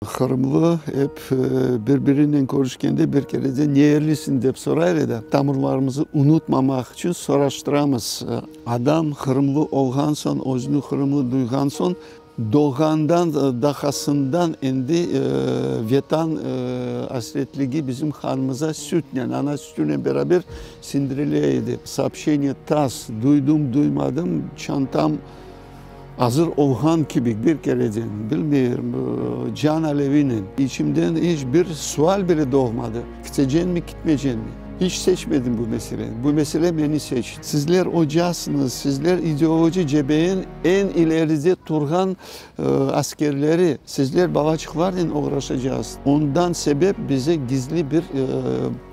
Qırımlı ep bir-birinen körüşkende bir kere de ne yerlisiñ dep soray edi. Tamırlarımızı unutmamaq içün soraştıramız. Adam qırımlı olğan soñ, özüni qırımlı duyğan soñ, doğğandan dahasından endi Vetan asretligi bizim qanımıza sütnen, ana sütünen beraber sindirile edi. Soobşeniye TASS, duydum, duymadım, çantam Azır olğan kibi bir kereden, bilmeyim, can alevinen, içimden iç bir sual bile doğmadı, kitecemmi, kitmecemmi? İç seçmedim bu meseleni. Bu mesele meni seçti. Sizler ocasıñız, sizler ideoloji cebeyin eñ ileride turğan askerleri, sizler balaçıqlarnen oğraşacağız. Ondan sebep bize gizli bir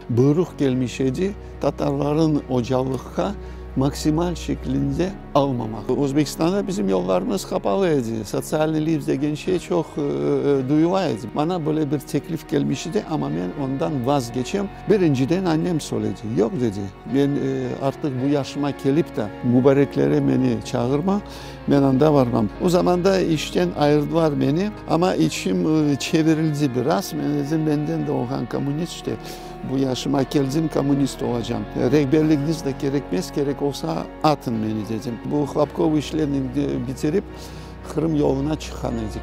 buyruq kelmiş edi, tatarların ocalıqqa maksimal şeklinde almamaq. Özbekistanda bizim yollarımız qapalı edi, sotsialnıy lift degen şey çoq duyula edi. Maña böyle bir teklif kelmiş edi, amma men ondan vazgeçem. Birinciden annem söyledi, yoq dedi, men artıq bu yaşıma kelip de mübareklere meni çağırma, men anda barmam. O zamanda işten ayırdılar meni, amma içim çevirildi biraz, men dedim, menden de olğan kommunist işte. Bu yaşıma keldim, kommunist olacam. Rehberligiñiz de kerekmez, kerek olsa, atın meni, dedim. Bu hlopkovıy işlerni bitirip, Qırım yoluna çıqqan edik.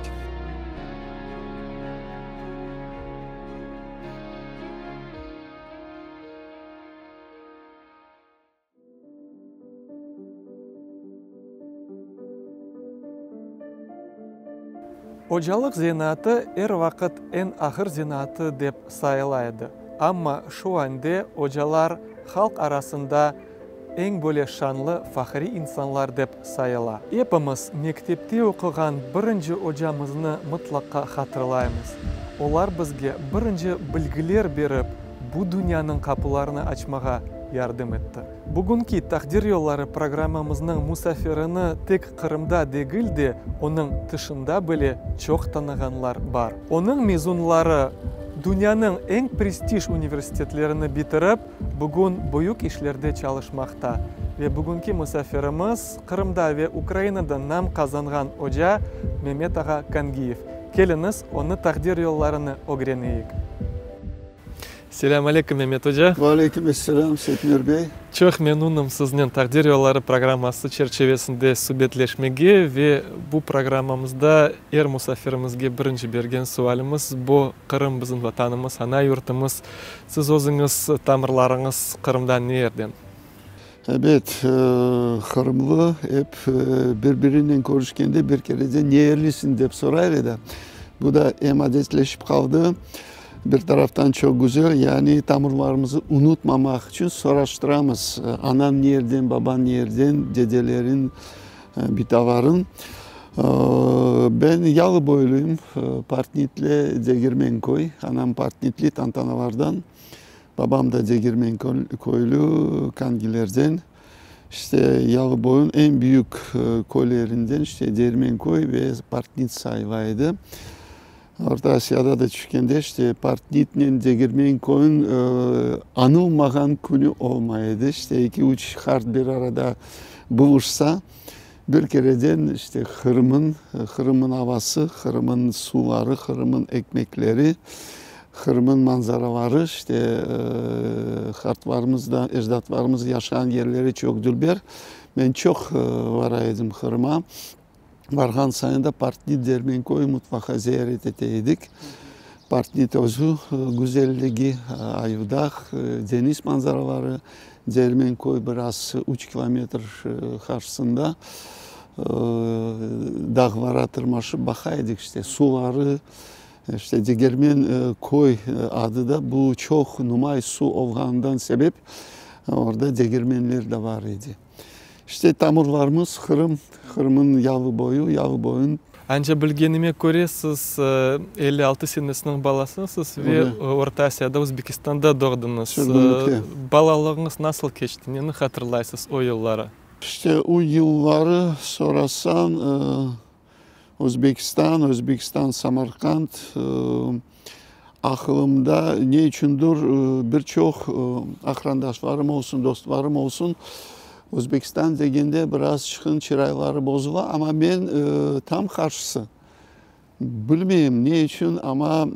Ocalıq zenaatı er vaqıt eñ ağır zenaatı dep sayıla edi. Amma şu ande ocalar halq arasında eñ böyle şanlı, fahriy insanlar dep sayıla. Epimiz mektepte oquğan birinci ocamıznı mıtlaqa hatırlaymız. Olar bizge birinci bilgiler berip, bu dünyanıñ qapılarını açmağa yardım etti. Bugünki Taqdir yolları programmamıznıñ musafirini tek Qırımda degil de, onıñ tışında bile çoq tanığanlar bar. Onıñ mezunları dünyanıñ eñ prestij universitetlerini bitirip, bugün büyük işlerde çalışmaqta. Ve bugünki musafirimiz, Qırımda ve Ukrainada nam qazanğan oca Memet ağa Kangiyev. Keliñiz, onı taqdir yollarını ögreneyik. Selâm aleyküm, Memet oca. Ve aleyküm esselâm, Setmer bey. Çoq memnunım siznen Taqdir yolları programması çerçevesinde subetleşmege ve bu programmamızda er musafirimizge birinci bergen sualimiz bu, Qırım bizim Vatanımız, ana yurtımız. Siz özüñiz tamırlarıñız Qırımdan ne yerden? Ebet, qırımlı ep bir-birinen körüşkende bir kere de ne yerlisiñ dep soray edi. Bu da em adetleşip qaldı. Bir taraftan çoq güzel, yani tamırlarımızı unutmamaq içün soraştıramız, anañ ne yerden, babañ ne yerden, dedeleriñ, bitalarıñ. Ben Yalıboyluyım, Partnitli, Degirmenköy, anam Partnitli, Tantanalardan. Babam da Degirmen köylü, Kangilerden. İşte, Yalıboyun eñ büyük köylerinden, işte, Degirmenköy ve Partnit sayıla edi. Orta Asiyada da tüşkende, işte, Partnitnen Degirmenköyün añılmağan künü olmay edi. İşte, eki-üç qart bir arada buluşsa, bir kereden, işte, Qırımın, Qırımın avası, Qırımın suvları, Qırımın ekmekleri, Qırımın manzaraları, işte, qartlarımız da, ecdatlarımız yaşağan yerleri çoq dülber. Men çoq bara edim Qırıma. Barğan sayın da Partnit Dermenköy mutlaqa ziyaret ete edik. Partnit özü güzelligi, Ayuvdağ, deñiz manzaraları, Dermenköy biraz üç kilometr qarşısında dağlara tırmaşıp baqa edik, işte, suları, işte, Degermen köy adı da bu çoq numay suv olğanından sebep orada degermenler de bar edi. İşte, tamırlarımız Qırım, Qırımnıñ yalı boyu, yalı boyun. Anca bilgenime köre, siz 56 senesiniñ balasısız ve Orta Asiyada, Özbekistanda doğdıñız. Sürgünlikte. Balalığıñız nasıl keçti, neni hatırlaysız o yılları? İşte, o yılları sorasañ, Özbekistan, Özbekistan, Samarqand, aqılımda ne içündir bir çoq aqrandaşlarım olsun, dostlarım olsun, Özbekistan degende biraz çıqın çırayları bozula, amma men tam qarşısı. Bilmeyim, ne içün, amma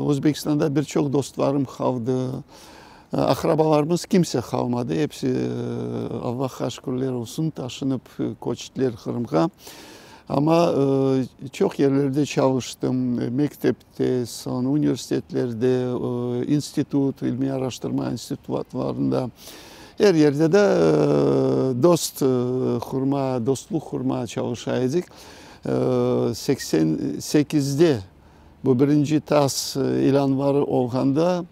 Özbekistanda bir çoq dostlarım qaldı. Aqrabalarımız kimse qalmadı, episi, Allahqa şükürler olsun, taşınıp köçtiler Qırımğa. Amma çoq yerlerde çalıştım, mektepte, soñ universitetlerde, institut, ilmiy araştırma institutlarında. Er yerde de dost qurma, dostluq qurma çalışa edik. 88-de bu birinci TASS ilânları olğanda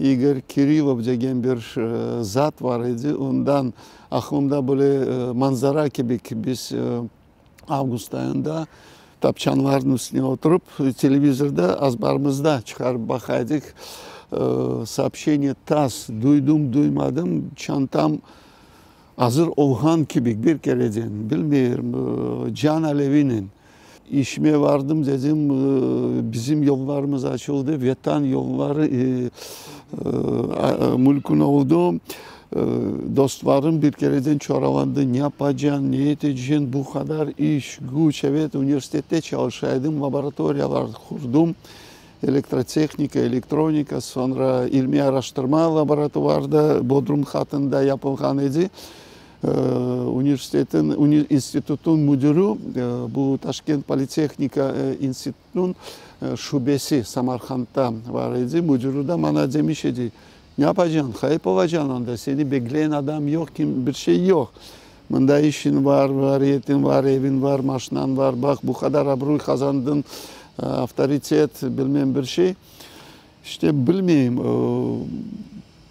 İgor Kirillov degen bir zat bar edi, ondan aqlımda böyle manzara kibi ki, biz avgust ayında tapçanlarnıñ üstüne oturıp, televizorda azbarımızda çıqarıp baqa edik, soobşçeniye TASS, duydum, duymadım, çantam Azır olğan kibi bir kereden, bilmeyim, can alevinen işime vardım, dedim, bizim yollarımız açıldı, Vetan yolları mümkün oldı. Dostlarım bir kereden çoralandı, ne yapacañ, ne eteceñ, bu qadar iş, güç, evet, universitette çalışa edim, laboratoriyalar qurdım. Elektrotehnika, elektronika, soñra ilmiy araştırma laboratuvarı da bodrum qatında yapılğan edi. Universitetin, institutınıñ müdiri, bu Taşkent politehnika institutınıñ şubesi Samarqandda bar edi, müdiri de maña demiş edi, Ne yapacañ, ğayıp olacañ anda, seni bekleyen adam yoq, kim, bir şey yoq. Mında işiñ bar, variyetiñ bar, eviñ bar, maşinañ bar, baq, bu qadar abruy qazandıñ, avtoritet, bilmem bir şey. İşte, bilmeyim,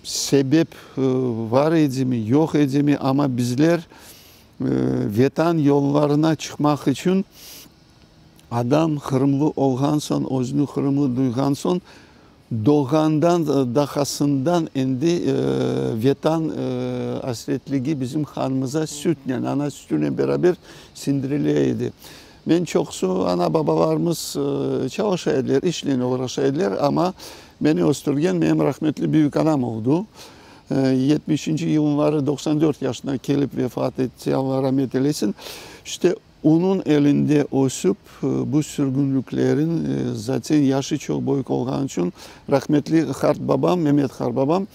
sebep var edimi, yoq edimi, amma bizler Vetan yollarına çıqmaq içün adam qırımlı olğan soñ, özüni qırımlı duyğan soñ, Doğğandan dahasından endi Vetan asretligi bizim qanımıza sütnen, ana sütünen beraber sindirile edi. Men çoqusı ana-babalarımız çalışa ediler, işnen oğraşa ediler, amma meni östürgen menim rahmetli büyük anam oldu. Yetmişinci yılları 94 yaşına kelip vefat etti, Alla rahmet eylesin. İşte, Onıñ elinde ösüp, bu sürgünliklerin, zaten yaşı çoq büyük olğanı içün, rahmetli qartbabam, Memet qartbabam,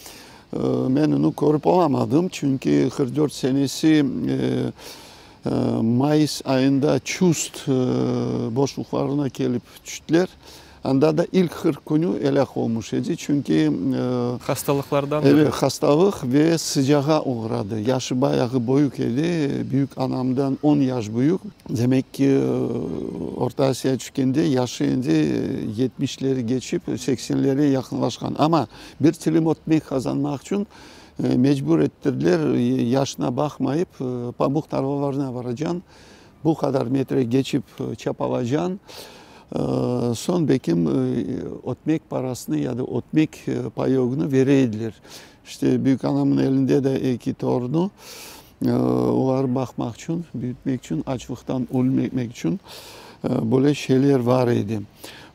men onı körip olamadım, çünki 44 senesi mayıs ayında Çust boşluqlarına kelip tüştiler. Anda da ilk 40 künü elâk olmuş edi, çünki Hastalıqlardan evet, hastalıq ve sıcağa oğradı. Yaşı bayağı büyük edi, büyük anamdan on yaş büyük. Demek ki, Orta Asiya tüşkende yaşı endi yetmişleri geçip, seksenlere yaqınlaşqan. Amma bir tilim ötmek qazanmaq içün mecbur ettirdiler, yaşına baqmayıp, pamuq tarlalarına baracañ. Bu qadar metre geçip çapalacañ, soñ bekim ötmek parasını ya da ötmek payogını bere ediler. İşte, büyükanamnıñ elinde de eki torunu, oları baqmaq içün, büyütmek içün, açlıqtan ölmemek içün böyle şeyler bar edi.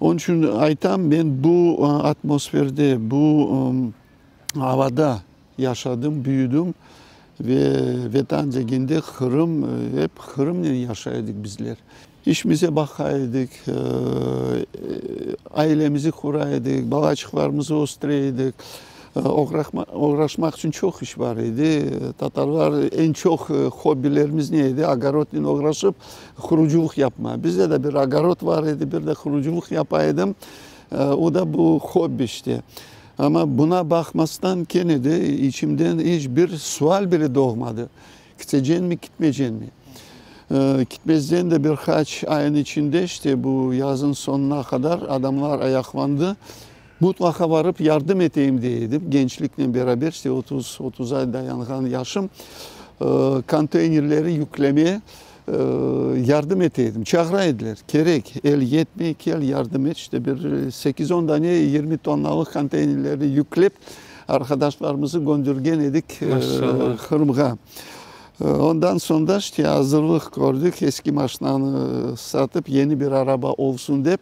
Onıñ içün aytam, men bu atmosferde, bu avada Yaşadım, büyüdim ve Vetan degende Qırım, ep Qırımnen yaşay edik bizler. İşimize baqa edik, ailemizi qura edik, balaçıqlarımızı östüre edik. Oğraşmaq içün çoq iş bar edi. Tatarlar eñ çoq hobbilerimiz ne edi? Ogorodnen oğraşıp, qurucılıq yapma. Bizde de bir ogorod bar edi, bir de qurucılıq yapa edim. O da bu hobbi işte. Amma buna baqmastan kene de içimden iç bir sual bile doğmadı, kitecemmi, kitmecemmi? Kitmezden de bir qaç ayın içinde, işte bu yazın soñuna qadar adamlar ayaqlandı, mutlaqa barıp yardım eteyim dey edim, gençliknen beraber, işte 30, 30-a dayanğan yaşım, konteynerleri yükleme, Yardım ete edim, çağıra ediler, kerek, el yetmey, kel, yardım et, işte bir sekiz-on dane 20 tonnalıq konteynerlerni yüklep, arqadaşlarımızı göndürgen edik Qırımğa. Ondan soñ da işte azırlıq kördik, eski maşinanı satıp, yeni bir araba olsun dep,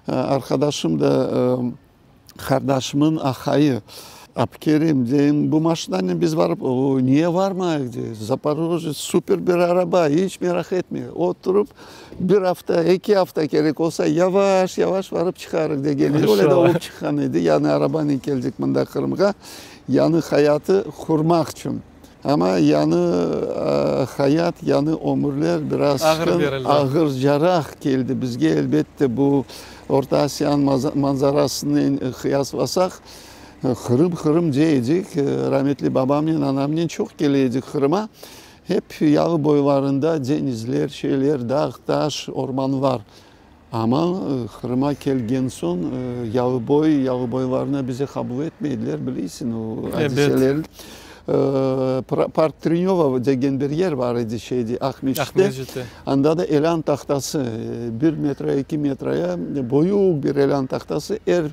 arqadaşım da, qardaşımnıñ aqayı. Abkerim, deyim, bu maşinanen biz barıp, o, niye varmayıq, dey, Zaporojets super bir araba, iç meraq etme, oturıp bir afta, eki afta kerek olsa, yavaş, yavaş varıp çıqarıq, degen edi. Öyle de olıp çıqqan edi, yani arabanen keldik mında Qırımğa, yañı hayatı qurmaq içün. Amma yañı hayat, yañı ömürler biraz ağırcaraq keldi bizge, elbette, bu Orta Asiyanıñ manzarasınen qıyaslasaq, Qırım, Qırım dey edik, rametli babamnen, anamnen çoq kele edik Qırıma. Hep yalı boylarında deñizler, şeyler, dağ, taş, ormanlar. Amma Qırıma kelgen soñ yalıboy, yalıboylarına bizi qabul etmeydiler, bileysiñ o adiselerni. Park Trenöva degen bir yer bar edi şeyde, Aqmescitte. Anda da elân tahtası, bir metre, eki metreye büyük bir elân tahtası. Er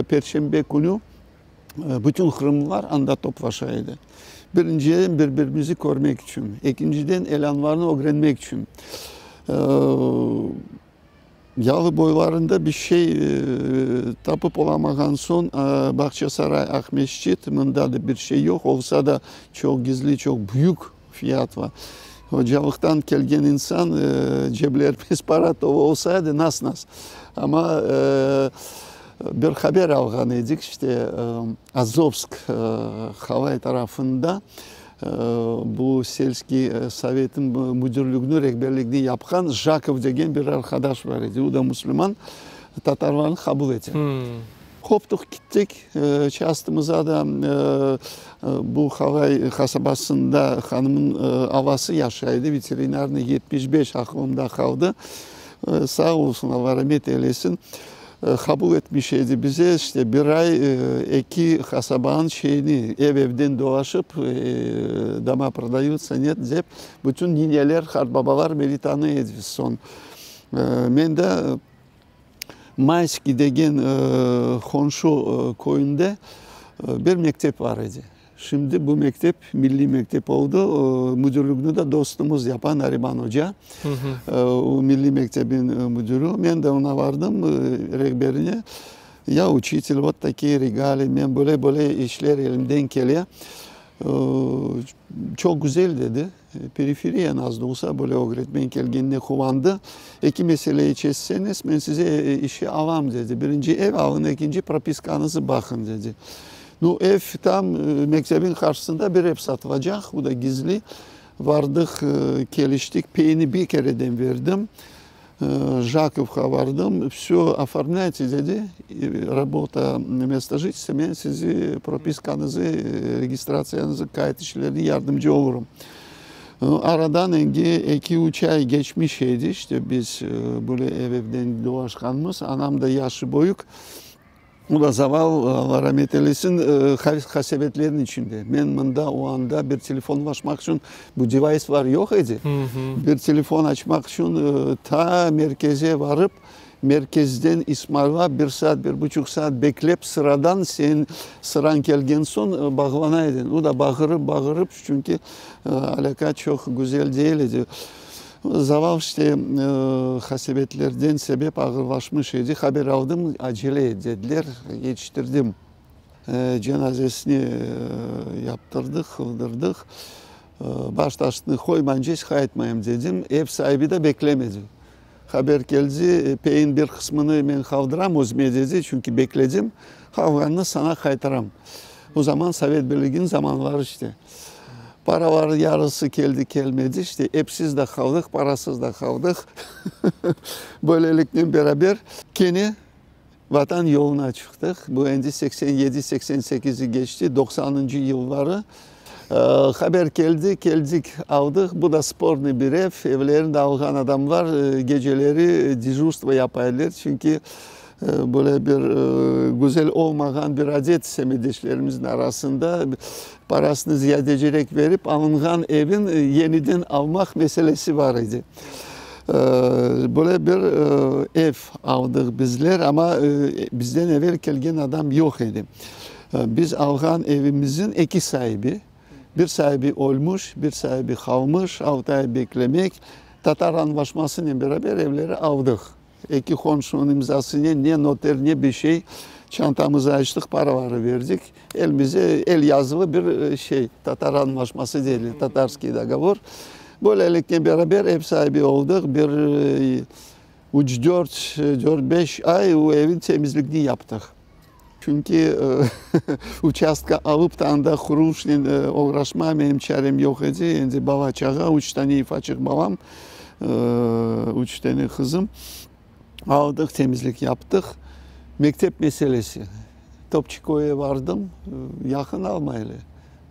perşembe künü bütün qırımlılar anda toplaşa edi. Birinciden, bir-birimizi körmek içün, ekinciden, elânlarnı ögrenmek içün. Yalı boylarında bir şey tapıp olamağan soñ, Bağçasaray, Aqmescit, mında da bir şey yoq, olsa da çoq gizli, çoq büyük fiyatla. Hocalıqtan kelgen insan ceblerimiz para tolu olsa edi, nas-nas. Amma bir haber alğan edik, işte, Azovsk Halay tarafında bu selskiy sovetniñ müdirligini, rehberligini yapqan Jakov degen bir arqadaş bar edi, o da musulman, tatarlarnı qabul ete. Qoptıq kettik, çastımıza da bu Halay qasabasında hanımnıñ avası yaşay edi, veterinarnıy 75 aqlımda qaldı, sağ olsun, Alla ramet eylesin. Qabul etmiş edi bize, işte, bir ay eki qasabanıñ şeyini ev-evden dolaşıp, doma prodayutsa, net, dep, bütün nineler, qartbabalar beni tanıy edi. Soñ men de Mayskiy degen qonşu köyünde bir mektep bar edi. Şimdi bu mektep milliy mektep oldı. Müdirligini de dostumız yapa, Nariman oca. O milliy mektebin müdiri. Men de oña vardım, rehberine. Ya uçitel, vot takiye regali, men böyle böyle işler elimden kele. Çoq güzel, dedi. Periferiyanı az da olsa böyle ögretmen kelgenine quvandı. Eki meseleyi çezseñiz, men size işe alam, dedi. Birinci ev alın, ekinci propiskanızı baqın, dedi. Nu, ev tam mektebin qarşısında bir ev satılacaq, bu da gizli. Vardıq, keliştik, peyni bir kereden berdim. Jakovqa vardım, vsö oformlâyte, dedi, rabota, mesto jitelstva, men sizi propiskanızı, registratsiyanızı, kayıt işlerine yardımcı olurım. Aradan endi eki-üç ay geçmiş edi, işte biz böyle ev-evden dolaşqanmız, anam da yaşı böyük. O da zaval, Alla ramet eylesin, qasevetlerniñ içinde. Men mında o anda bir telefonlaşmaq içün bu devayslar yoq edi. Bir telefon açmaq içün ta merkeze varıp, merkezden ismarlap bir saat, bir buçuq saat beklep sıradan sen sırañ kelgen soñ bağlana ediñ. O da bağırıp, bağırıp, çünki alâqa çoq güzel değil edi. Zaval işte qasevetlerden sebep ağırlaşmış edi. Haber aldım, acele et dediler, yetiştirdim. Cenazesini yaptırdıq, qıldırdıq. Baş taşını qoymayınca qaytmayım dedim. Ev saibi de beklemedi. Haber keldi, peyin bir qısmını men qaldıram özüme dedi, çünki bekledim, qalğanını saña qaytaram. O zaman Sovet Birliginiñ zamanları işte. Paralar yarısı keldi, kelmedi, işte epsiz de qaldıq, parasız da qaldıq. Böyleliknen beraber kene Vatan yoluna çıqtıq. Bu endi 87, 88-i keçti, doqsanıncı yılları. Haber keldi, keldik, aldıq. Bu da spornıy bir ev. Evlerini de alğan adamlar geceleri dejurstvo yapa ediler, çünki Böyle bir güzel olmağan bir adet semetdeşlerimizniñ arasında, parasını ziyadecerek verip alınğan evin yeniden almaq meselesi bar edi. Böyle bir ev aldıq bizler, amma bizden evel kelgen adam yoq edi. Biz alğan evimizniñ eki saibi, bir saibi ölmüş, bir saibi qalmış, altı ay beklemek, tatar añlaşmasınen beraber evleri aldıq. Eki qomşunıñ imzasınen ne noter, ne bir şey. Çantamızı açtıq, paraları berdik. Elimize el yazılı bir şey, tatar añlaşması deyler, tatarskiy dogovor. Böyleliknen beraber ev saibi oldıq. Bir üç, dört, dört, beş ay o evin temizligini yaptıq. Çünki uçastka alıp da anda qurulışnen oğraşmağa menim çarem yoq edi. Endi bala-çağa, üç tane ufaçıq balam, üç tane qızım. Aldıq, temizlik yaptıq. Mektep meselesi. Topçıköyge bardım, yaqın almaylar.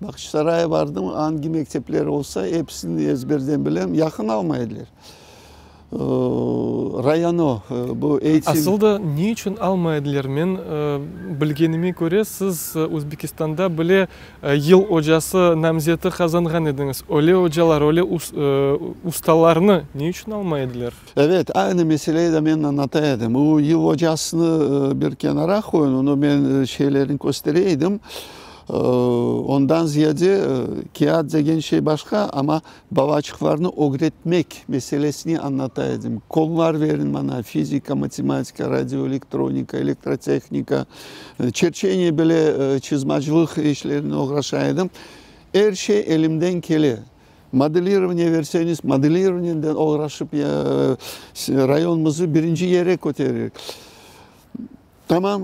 Bağçasarayğa bardım, angi mektepler olsa, episini ezberden bilem, yaqın almaylar. Rayonu, bu eğitim. Asıl da ne içün almay ediler? Men bilgenime köre, siz Özbekistanda bile Yıl ocası namzeti qazanğan ediñiz. Öyle ocalar, öyle ustalarnı ne içün almay ediler? Evet, aynı meseleyi de men añlata edim. O yıl ocasını bir kenara qoyun, onı men şeylerini köstere edim. Ondan ziyade kâğıt degen şey başqa, amma balaçıqlarnı ögretmek meselesini añlata edim. Qollar verin maña, fizika, matematika, radioelektronika, elektrotehnika, çerçeniye bile çızmacılıq işlerinen oğraşa edim. Er şey elimden kele. Modelirovaniye verseñiz, modelirovaniyeden oğraşıp rayonımızı birinci yere köterir. Tamam,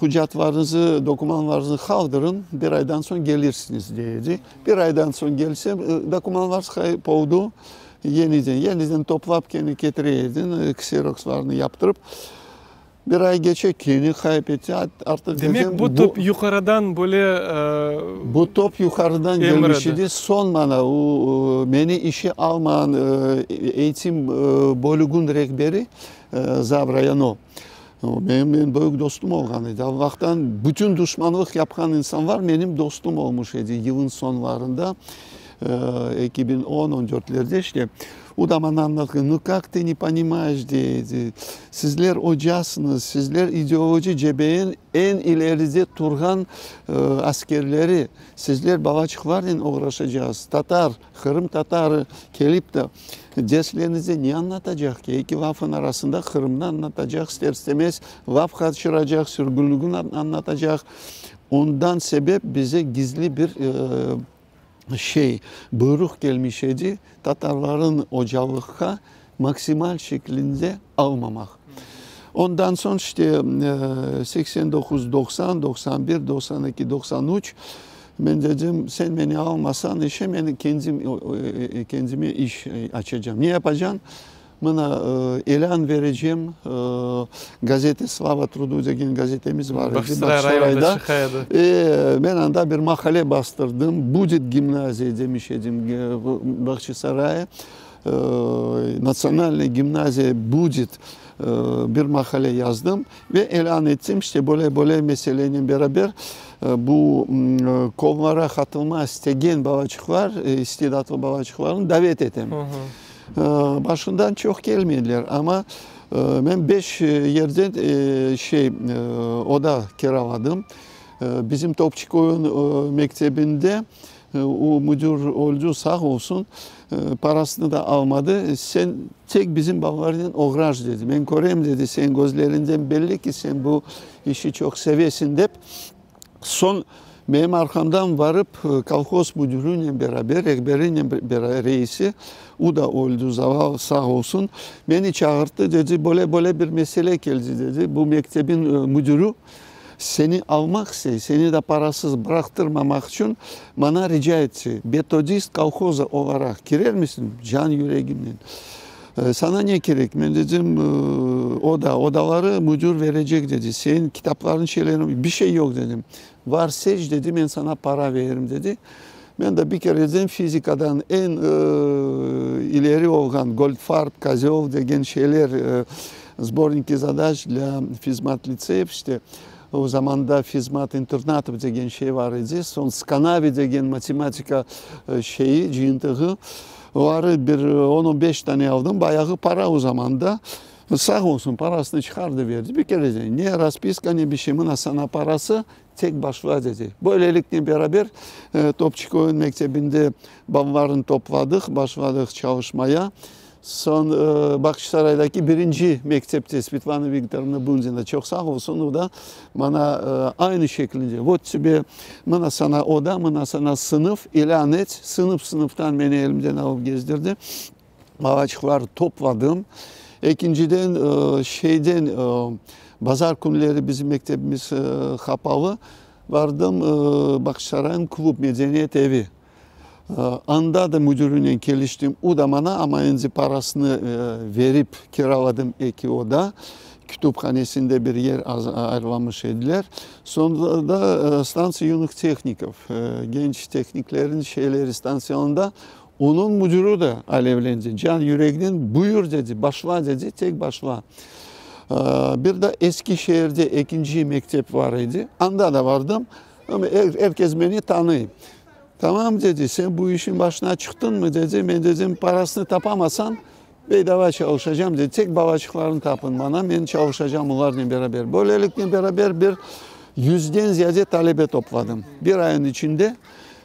hucatlarıñızı, dokumanlarıñızı qaldırıñ, bir aydan soñ kelirsiñiz, dedi. Bir aydan soñ kelsem, dokumanlar ğayıp oldı. Yeniden, yeniden toplap kene ketire edim, kserokslarnı yaptırıp. Bir ay keçe, kene ğayıp ete, artıq Demek, bu top yuqarıdan böyle Bu top yuqarıdan kelmiş edi. Soñ maña o, meni işe almağan eğitim bölüginiñ rehberi zav rayonu, menim eñ büyük dostum olğan edi. Allahtan bütün duşmanlıq yapqan insanlar menim dostum olmuş edi yılın soñlarında, 2010, on dörtlerde işte. O da maña añlatqan, nu kak tı ne ponimayeş, dey edi, sizler ocasıñız, sizler ideoloji cebeniñ eñ ileride turğan askerleri, sizler balaçıqlarnen oğraşacaqsız, tatar, Qırım tatarı kelip de derslerinizde ne añlatacaq ki, eki lafın arasında Qırımnı añlatacaq, ister-istemez laf qaçıracaq, sürgünligini añlatacaq. Ondan sebep bize gizli bir şey, buyruq kelmiş edi, tatarların ocalıqqa maksimal şeklinde almamaq. Ondan soñ işte 89, 90, 91, 92, 93 men dedim, sen meni almasañ işe, men kendim, kendime iş açacağım. Ne yapacağım? Mına, ilân verecem, gazete Slava trudu degen gazetemiz bar edi Bağçasarayda. Bağçasarayda çıqa edi. E, men anda bir maqale bastırdım, Budet gimnaziya demiş edim Bağçasaraya, natsionalnaya gimnaziya budet bir maqale yazdım ve ilân ettim, işte böyle böyle meselenen beraber bu kollara qatılma istegen balaçıqlar, istidatlı balaçıqlarnı davet etem. Başından çoq kelmediler, amma men beş yerden şey, oda kiraladım. Bizim Topçıköyün mektebinde o müdür öldü, sağ olsun, parasını da almadı. Sen tek bizim balalarnen oğraş, dedi. Men körem, dedi, seniñ közlerinden belli ki, sen bu işi çoq sevesiñ, dep. Soñ menim arqamdan barıp kolhoz müdürünen beraber, rehberinen beraber, reisi, o da öldü, zaval, sağ olsun, meni çağırttı, dedi, böyle-böyle bir mesele keldi, dedi, bu mektebin müdürü seni almaq istey, seni de parasız bıraqtırmamaq içün maña rica etti, metodist kolhoza olaraq kirermisiñ, can yüregimnen. Saña ne kerek? Men dedim, oda, odaları müdür verecek, dedi. Seniñ kitaplarıñ, şeyleriñ, bir şey yoq, dedim. Var, seç, dedi, men saña para veririm, dedi. Men de bir kereden fizikadan eñ ileri olğan Goldfarb, Kozöl degen şeyler, sborniki zadaç dlâ fizmat litseyev, işte, o zamanda fizmat internatov degen şey var edi, soñ Skanavi degen matematika şeyi, cıyıntığı. Oları bir on-on beş tane aldım, bayağı para o zamanda. Sağ olsun, parasını çıqardı, berdi bir kereden. Ne raspiska, ne bir şey, mına sana parası, tek başla, dedi. Böyleliknen beraber Topçıköyün mektebinde balalarnı topladıq, başladıq çalışmaya. Soñ Bağçasaraydaki birinci mektepte Svetlana Viktorovna Bundina çoq sağ olsun, o da maña aynı şekilde, vot tebe, mına sana oda, mına sana sınıf, ilân et, sınıf sınıftan meni elimden alıp gezdirdi. Balaçıqlarnı topladım. Ekinciden, şeyden, bazar künleri bizim mektebimiz qapalı, bardım Bağçasaraynıñ klub, medeniyet evi. Anda da müdürinen keliştim, o da maña, amma endi parasını verip kiraladım eki oda, kütüphanesinde bir yer ayırlamış ediler. Soñra da stantsiya yunıh tehnikov, genç tehniklerin şeyleri stantsiyanında, onıñ müdürü de alevlendi, can yüreginen buyur dedi, başla dedi, tek başla. Bir de Eskişehirde ekinci mektep var edi, anda da bardım, amma er kes meni tanıy. Tamam, dedi, sen bu işin başına çıqtıñmı, dedi, men dedim, parasını tapamasañ, bedava çalışacağım, dedi, tek balaçıqlarnı tapın maña, men çalışacağım olarnen beraber. Böyleliknen beraber bir yüzden ziyade talebe topladım bir ayın içinde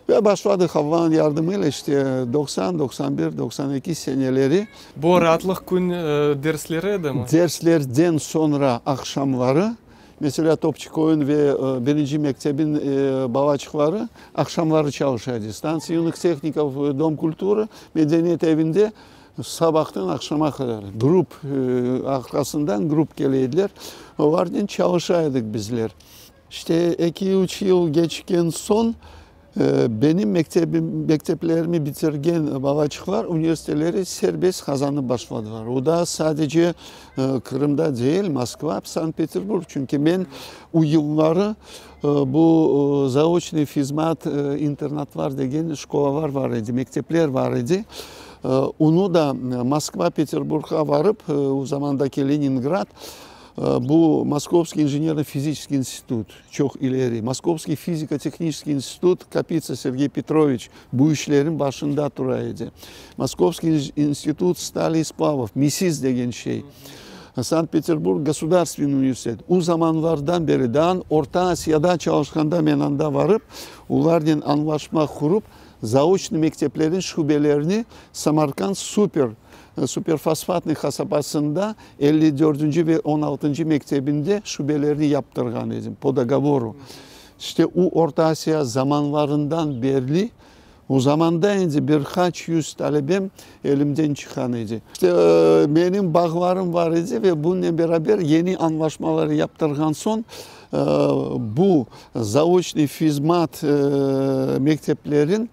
ve başladıq Allanıñ yardımıyla, işte, 90, 91, 92 seneleri. Bu raatlıq kün dersleri edimi? Derslerden soñra aqşamları. Meselâ, Topçıkoyun ve birinci mektebin balaçıqları aqşamları çalışa edi. Stantsiya yunıh tehnikov, Dom kulturı, medeniyet evinde sabahtan aqşama qadar grup arqasından grup kele ediler. Olarnen çalışa edik bizler. İşte, eki-üç yıl keçken soñ Benim mektebim, mekteplerimi bitirgen balaçıqlar üniversiteleri serbest qazanıp başladılar. O da sadece Qırımda değil, Moskva, Sankt-Peterburg. Çünki men o yılları bu zaoçnıy fizmat internatlar degen şkolalar var edi, mektepler var edi. Onı da Moskva, Peterburgğa varıp, o zamandaki Leningrad, Bu Moskovskiy injenerno-fiziçeskiy institut, çoq ileri, Moskovskiy fiziko-tehniçeskiy institut, Kapitsa Sergey Petroviç bu işlerin başında tura edi. Moskovskiy institut stali i splavov, MİSİS degen şey, Sankt-Peterburg gosudarstvenniy universitet. O zamanlardan beri, daa Orta Asiyada çalışqanda men anda varıp, olarnen añlaşma qurup, zaoçnıy mekteplerniñ şubelerini Samarkand super Superfosfatnıy qasabasında elli dördünci ve on altıncı mektebinde şubelerni yaptırğan edim, po dogovoru. İşte o Orta Asiya zamanlarından berli, o zamanda endi bir qaç yüz talebem elimden çıqqan edi. İşte menim bağlarım bar edi ve bunnen beraber yeni añlaşmalar yaptırğan soñ bu zaoçnıy fizmat mekteplerin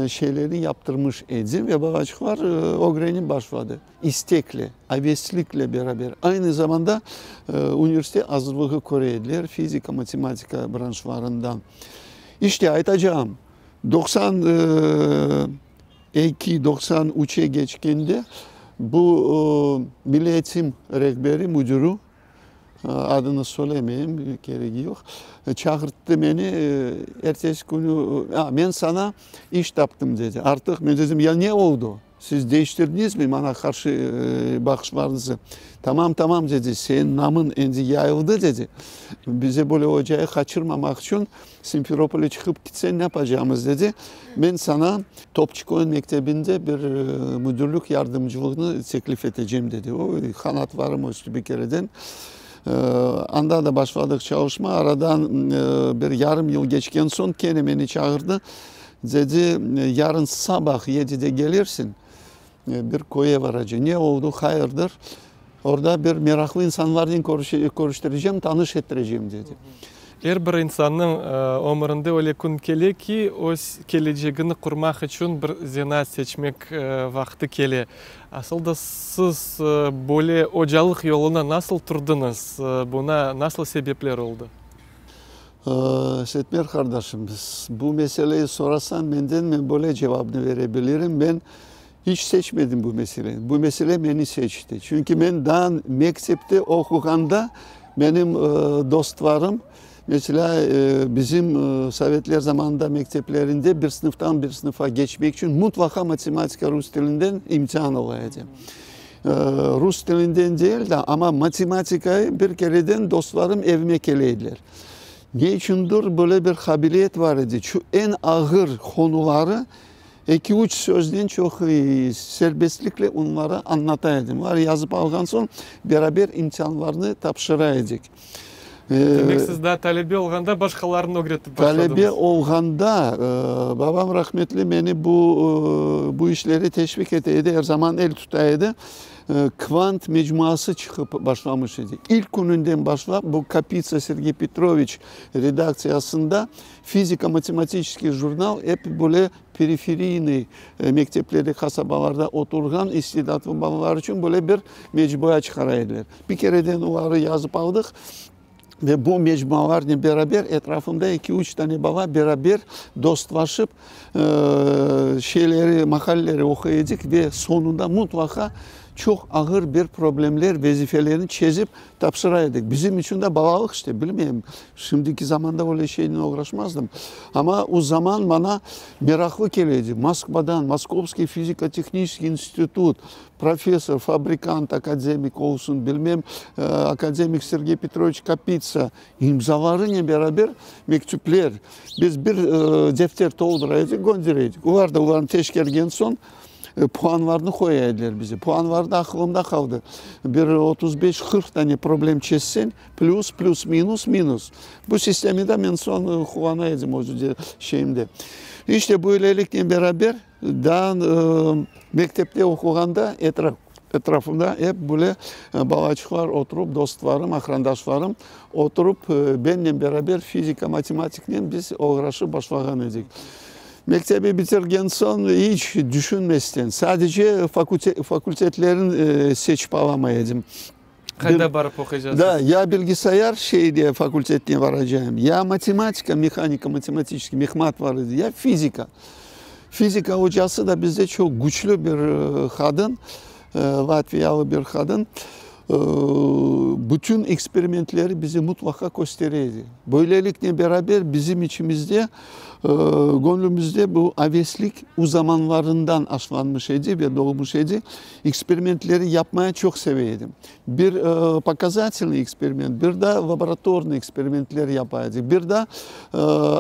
şeylerini yaptırmış edim ve balaçıqlar ögrenip başladı. İstekle, aveslikle beraber. Aynı zamanda üniversite azırlığı köre ediler, fizika, matematika branşlarından. İşte, aytacağım, 92, 93-e keçkende bu Milliy eğitim rehberi, müdürü, Adını söylemeyim, keregi yoq. Çağırttı meni, ertesi künü, a, men saña iş taptım, dedi. Artıq, men dedim, ya ne oldu? Siz deñiştirdiñizmi maña qarşı baqışlarıñızı? Tamam, tamam, dedi, seniñ namıñ endi yayıldı, dedi. Bize böyle ocayı qaçırmamaq içün Simferopolge çıqıp kitseñ ne yapacağımız, dedi. Men saña Topçıkoy mektebinde bir müdürlük yardımcılığını teklif etecem, dedi. O, qanatlarım östü bir kereden. Anda da başladıq çalışma. Aradan bir yarım yıl keçken soñ kene meni çağırdı. Dedi, yarın sabah yedide kelirsiñ, bir köye varacağım. Ne oldu, hayırdır? Orda bir meraqlı insanlarnen körüştirecem, tanış ettirecem, dedi. Er bir insannıñ ömürinde öyle kün kele ki, öz kelecegini qurmaq içün bir zenaat seçmek vaqtı kele. Asıl da siz böyle ocalıq yoluna nasıl turdıñız, buña nasıl sebepler oldı? Setmer qardaşım, bu meseleyi sorasañ menden, men böyle cevabnı bere bilirim, men İç seçmedim bu meseleni. Bu mesele meni seçti. Çünki men daa mektepte oquğanda menim dostlarım, meselâ, bizim sovetler zamanında mekteplerinde bir sınıftan bir sınıfa keçmek içün mutlaqa matematika, rus tilinden imtian ola edi. Rus tilinden değil de, amma matematikayı bir kereden dostlarım evime kele ediler. Ne içündir böyle bir qabiliyet bar edi, şu eñ ağır konuları. Eki-üç söznen çoq serbestlikle onlara añlata edim. Olar yazıp alğan soñ, beraber imtianlarnı tapşıra edik. Demek, siz daa talebe olğanda başqalarını ögretip başladıñız. Talebe olğanda, babam rahmetli meni bu, bu işlere teşviq ete edi, er zaman el tuta edi. Kvant mecmuası çıqıp başlamış edi. İlk kününden başlap bu Kapitsa Sergey Petroviç redaktsiyasında Fiziko-matematiçeskiy jurnal ep böyle periferiyniy mekteplerde, qasabalarda oturğan istidatlı balalar içün böyle bir mecmua çıqara ediler. Bir kereden oları yazıp aldıq ve bu mecmualarnen beraber etrafımda eki-üç tane bala beraber dostlaşıp, şeyleri, maqaleleri oquy edik ve soñunda mutlaqa çoq ağır bir problemler, vazifelerni çezip Tapşıra edik. Bizim içün de balalıq işte, bilmeyim, şimdiki zamanda öyle şeynen oğraşmazdım. Amma o zaman maña meraqlı kele edi. Moskvadan, Moskovskiy fiziko-tehniçeskiy institut, professor, fabrikant, akademik olsun, bilmem, akademik Sergey Petroviç Kapitsa imzalarınen beraber mektüpler. Biz bir defter toldura edik, göndere edik. Olar da olarnı teşkergen soñ, Puanlarnı qoya ediler bize. Puanlar da aqılımda qaldı. Bir 35, 40 tane problem çezseñ, plüs, plüs, minus, minus. Bu sistemi de men soñ qullana edim özü şeyimde. İşte böyleliknen beraber daa mektepte oquğanda etrafımda ep böyle balaçıqlar oturıp, dostlarım, aqrandaşlarım oturıp, bennen beraber fizika, matematiknen biz oğraşıp başlağan edik. Mektebi bitirgen soñ iç düşünmesten, sadece fakültetlerin seçip alamay edim. Qayda barıp oquycaqsız? Da, ya bilgisayar şeyde fakültetine baracağım, ya matematika, mehanika-matematiçeskiy, mehmat bar edi, ya fizika. Fizika ocası da bizde çoq güçlü bir qadın, latviyalı bir qadın, bütün eksperimentleri bize mutlaqa köstere edi. Böyleliknen beraber bizim içimizde Göñlümizde bu aveslik o zamanlarından aşlanmış edi ve doğmuş edi. Eksperimentleri yapmaya çoq seve edim. Bir pokazatelnıy eksperiment, bir da laboratornıy eksperimentler yapa edik. Bir da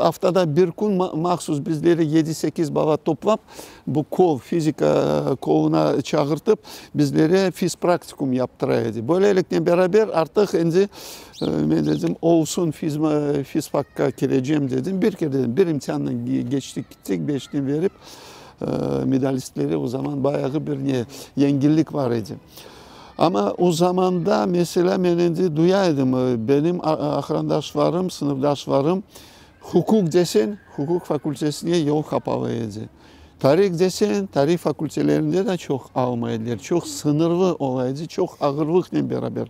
aftada bir kün mahsus bizleri yedi-sekiz bala toplap, bu kol, fizika koluna çağırtıp, bizlere fizpraktikum yaptıra edi. Böyleliknen beraber artıq endi Men dedim, olsun, fizfakqa kirecem, dedim. Bir kere dedim, bir imtiannı keçtik, gittik, beşni berip, medalistlere o zaman bayağı bir ne, yengillik bar edi. Amma o zamanda, meselâ, men endi duya edim, benim aqrandaşlarım, sınıfdaşlarım, huquq deseñ, huquq fakültesine yol qapalı edi. Tarih deseñ, tarih fakültelerinde de çoq almay ediler, çoq sıñırlı ola edi, çoq ağırlıqnen beraber.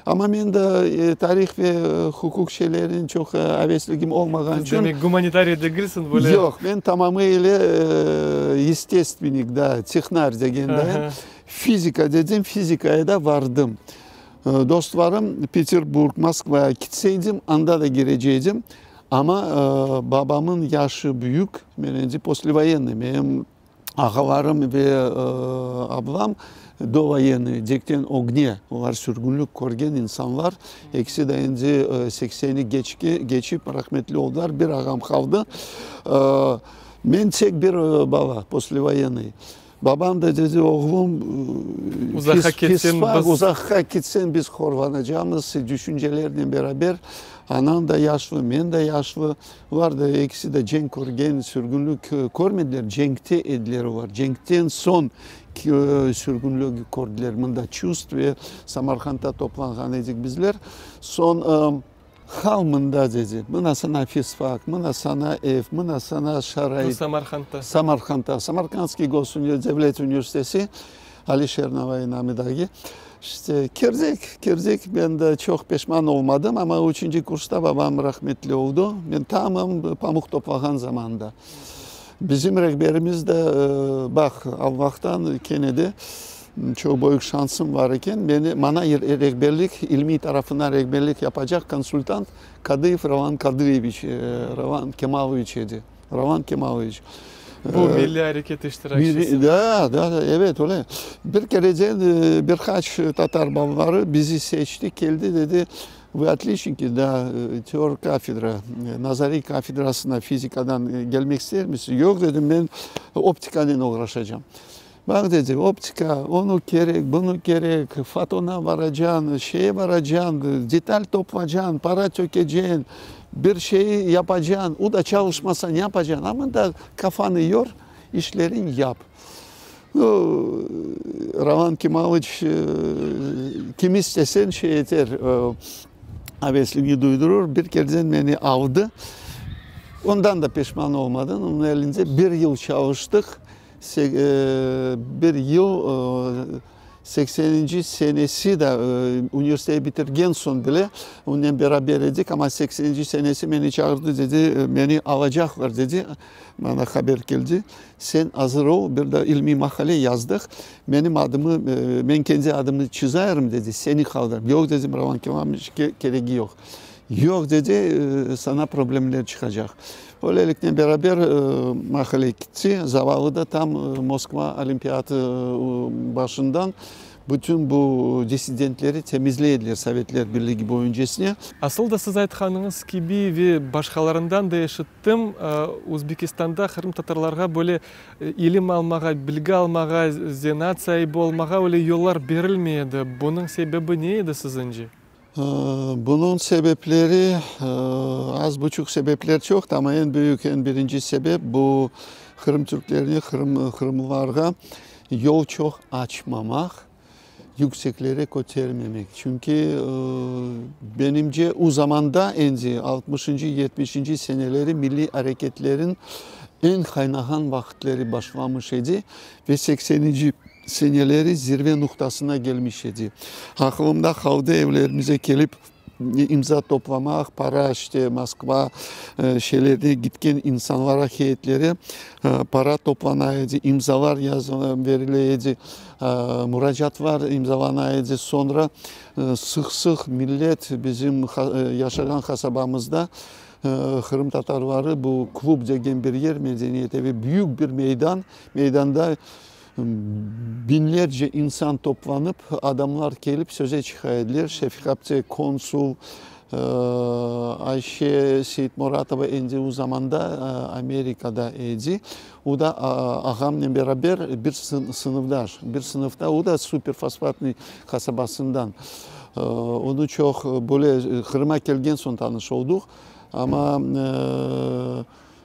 Amma men de tarih ve huquq şeylerinen çoq avesligim olmağan içün... Demek, gumanitariy degilsiñ, böyle... Yoq, men tamamı ile yestestvennik, da, tehnar degende, fizika dedim, fizikaya da vardım. Dostlarım Peterburg, Moskvaya kitseydim, anda da kireceydim. Amma babamın yaşı büyük, men endi poslevoyennıy, menim ağalarım ve ablam dovoyennıy, cekten ögne, olar sürgünlik körgen insanlar, ekisi de endi sekseni keçip rahmetli oldılar, bir ağam qaldı. Men tek bir bala, poslevoyennıy. Babam da dedi, oğlum, Uzaqqa ketseñ biz... Uzaqqa ketseñ biz horlanacamız, düşüncelernen beraber. Anam da yaşlı, men de yaşlı. Olar da ekisi de cenk körgen, sürgünlik körmediler, cenkte ediler olar. Cenkten soñ sürgünlik kördiler. Mında Çust ve Samarqandda toplanğan edik bizler. Soñ Qal mında, dedi. Mına sana fizfak, mına sana ev, mına sana şarait. Bu Samarqandda. Samarqandda. Samarkandskiy devlet universiteti, Alişer Navai namıdaki. İşte, kirdik, kirdik. Men de çoq peşman olmadım, amma üçünci kursta babam rahmetli oldu. Men tamam pamuq toplağan zamanda. Bizim rehberimiz de, baq, Allahtan kene de çoq büyük şansım bar eken, meni, maña rehberlik, ilmiy tarafından rehberlik yapacaq konsultant Kadıyev Rolan Kadıyeviç, Rolan Kemaloviç edi. Rolan Kemaloviç. Bu milliy areket iştirakçisi. Da, da, evet, öyle. Bir kereden bir qaç tatar balaları bizi seçti, keldi, dedi. Vı otliçniki, da, teor kafedra, nazariy kafedrasına fizikadan kelmek istermisiz? Yoq, dedim, men optikanen oğraşacam. Baq, dedi, optika, onı kerek, bunı kerek, fotona baracañ, şeye baracañ, detal toplacañ, para tökeceñ, bir şey yapacañ, o da çalışmasa ne yapacañ? A mında kafanı yor, işleriñ yap. Rolan Kemalıç kim istesen şey eter, avesligini duydurır. Bir kereden meni aldı. Ondan da peşman olmadım. Onıñ elinde bir yıl çalıştıq. Bir yıl sekseninci senesi de universitetni bitirgen soñ bile onen beraber edik, amma sekseninci senesi meni çağırdı, dedi, meni alacaqlar, dedi, maña haber keldi, sen azır ol, bir de ilmiy maqale yazdıq, menim adımı, men kendi adımnı çızayırım, dedi, seni qaldırım. Yoq, dedim, Rolan Kemalovич, keregi yoq. Yoq, dedi, saña problemler çıqacaq. Öyleliknen beraber maqale kitti. Zavallı da tam Moskva olimpiatı başından bütün bu dissidentleri temizley ediler Sovetler Birligi boyuncasına. Asıl da siz aytqanıñız kibi ve başqalarından da eşittim, Özbekistanda qırımtatarlarğa böyle ilim almağa, bilgi almağa, zenaat saibi olmağa öyle yollar berilmey edi. Bunıñ sebebi ne edi siziñce? Bunıñ sebepleri, az buçuq sebepler çoq, amma eñ büyük, eñ birinci sebep bu Qırım türklerine, Qırım, qırımlılarğa yol çoq açmamaq, yükseklere kötermemek. Çünki, benimce, o zamanda endi altmışıncı, yetmişinci seneleri milliy areketlerin eñ qaynağan vaqıtları başlamış edi ve sekseninci seneleri zirve noqtasına kelmiş edi. Aqılımda qaldı, evlerimize kelip imza toplamaq, para, işte, Moskva şeylerine gitken insanlara, heyetlere para toplana edi, imzalar yazıla, berile edi, muracaatlar imzalana edi. Soñra sıq-sıq millet bizim yaşağan qasabamızda qırımtatarları bu klub degen bir yer, medeniyet evi, büyük bir meydan, meydanda Biñlerce insan toplanıp, adamlar kelip söze çıqa ediler. Şefiqa apte konsul, Ayşe Seytmuratova endi o zamanda Amerikada edi. O da ağamnen beraber bir sınıfdaş, bir sınıfta, o da Superfosfatnıy qasabasından. Onı çoq böyle Qırıma kelgen soñ tanış olduq. Amma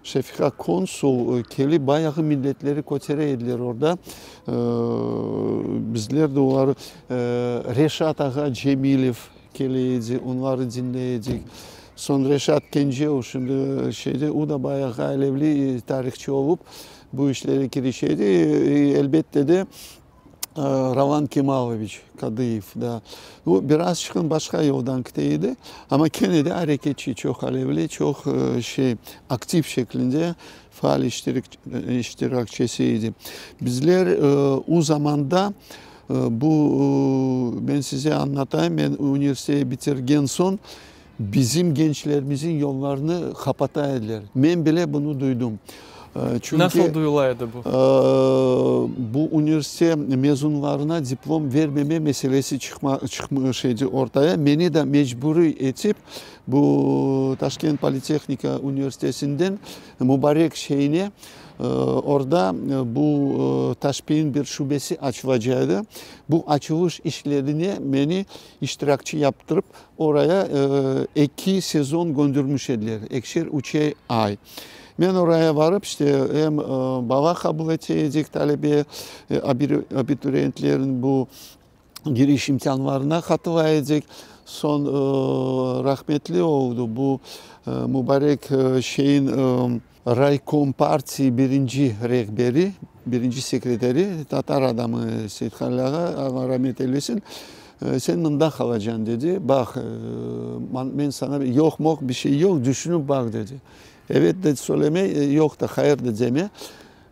Şefiqa konsul kelip bayağı milletleri kötere ediler orda. Bizler de oları, Reşat ağa Cemilev kele edi, onları diñley edik. Soñ Reşat Kencev şimdi şeyde, o da bayağı alevli tarihçı olıp bu işlere kirişe edi. Elbette de, Rolan Kemaloviç Kadıyev da, o birazçıqın başqa yoldan kite edi, amma kene de areketçi, çoq alevli, çoq şey, aktiv şeklinde faal iştirakçisi edi. Bizler o zamanda bu, men size añlatayım, men universitetni bitirgen soñ Bizim gençlerimizin yollarını qapata ediler. Men bile bunı duydum. Çünki, Nasıl duyula edi bu? Bu universitet mezunlarına diplom vermeme meselesi çıqma, çıqmış edi ortaya. Meni de mecburiy etip, bu Taşkent politehnika universitetinden Mubarek şeyine Orda bu TAŞPİ-niñ bir şubesi açılacaq edi. Bu açılış işlerine meni iştirakçı yaptırıp, oraya eki sezon göndermiş ediler, ekişer, üçer ay. Men oraya barıp, işte, em bala qabul ete edik, talebe, abituriyentlerniñ bu giriş imtianlarına qatıla edik. Soñ rahmetli oldı bu mübarek şeyin raykom partiya birinci rehberi, birinci sekreteri, tatar adamı Seythalil ağa, Alla rahmet eylesin, sen mında qalacañ, dedi, baq, men saña yoq-moq bir şey yoq, düşünip baq, dedi. Evet de söyleme, yoq da, hayır da deme.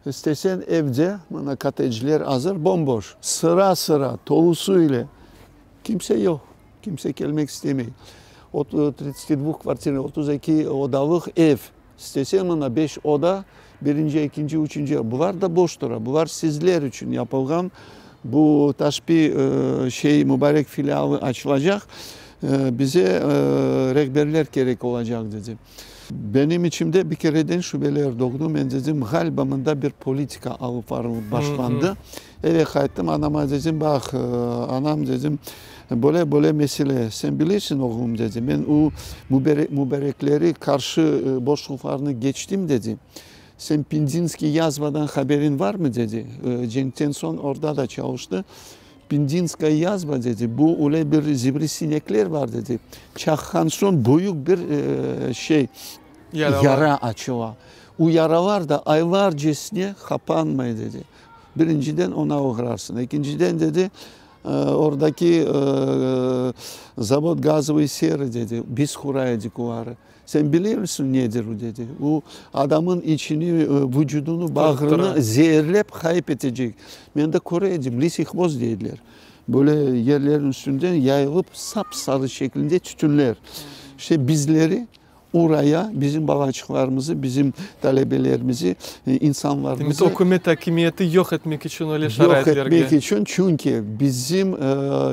İstesen evde, mına kottecler azır, bom-boş, sıra-sıra, tolusu ile. Kimse yoq, kimse kelmek istemey. Tridtsati dvuh kvartirnıy, 32 odalıq ev. İstesen mına beş oda, birinci, ekinci, üçünci, bular da boş tura. Bular sizler içün yapılğan. Bu TAŞPİ şey mübarek filialı açılacaq. Bize rehberler kerek olacaq, dedi. Benim içimde bir kereden şübeler doğdu. Men dedim, ğaliba mında bir politika alıp barılıp başlandı. Eve qayttım, anama dedim, baq, anam, dedim, böyle, böyle mesele. Sen bilirsiñ, oğlum, dedi, men o mübarekleri qarşı boşluqlarnı keçtim, dedi. Sen Penzinskiy yazvadan haberiñ varmı, dedi. Cenkten soñ orda da çalıştı. Penzinskaya yazva, dedi, bu öyle bir sivrisinekler var, dedi, çaqqan soñ büyük bir şey, yara açıla. O yaralar da aylarcesine qapanmay, dedi. Birinciden, oña oğrarsıñ. Ekinciden, dedi, oradaki zavod gazovıy serı, dedi, biz qura edik oları. Sen bilirsiñ nedir o, dedi. O adamın içini, vucudını, bağrını zeerlep ğayıp etecek. Men de köre edim, lisiy hvost deydiler. Böyle yerlerniñ üstünden yayılıp sap-sarı şeklinde tütünler. İşte bizleri oraya, bizim balaçıqlarımızı, bizim talebelerimizi, insanlarımızı. Demek, ükümet akimiyeti yoq etmek içün öyle şaraitlerge. Yoq etmek içün, çünki bizim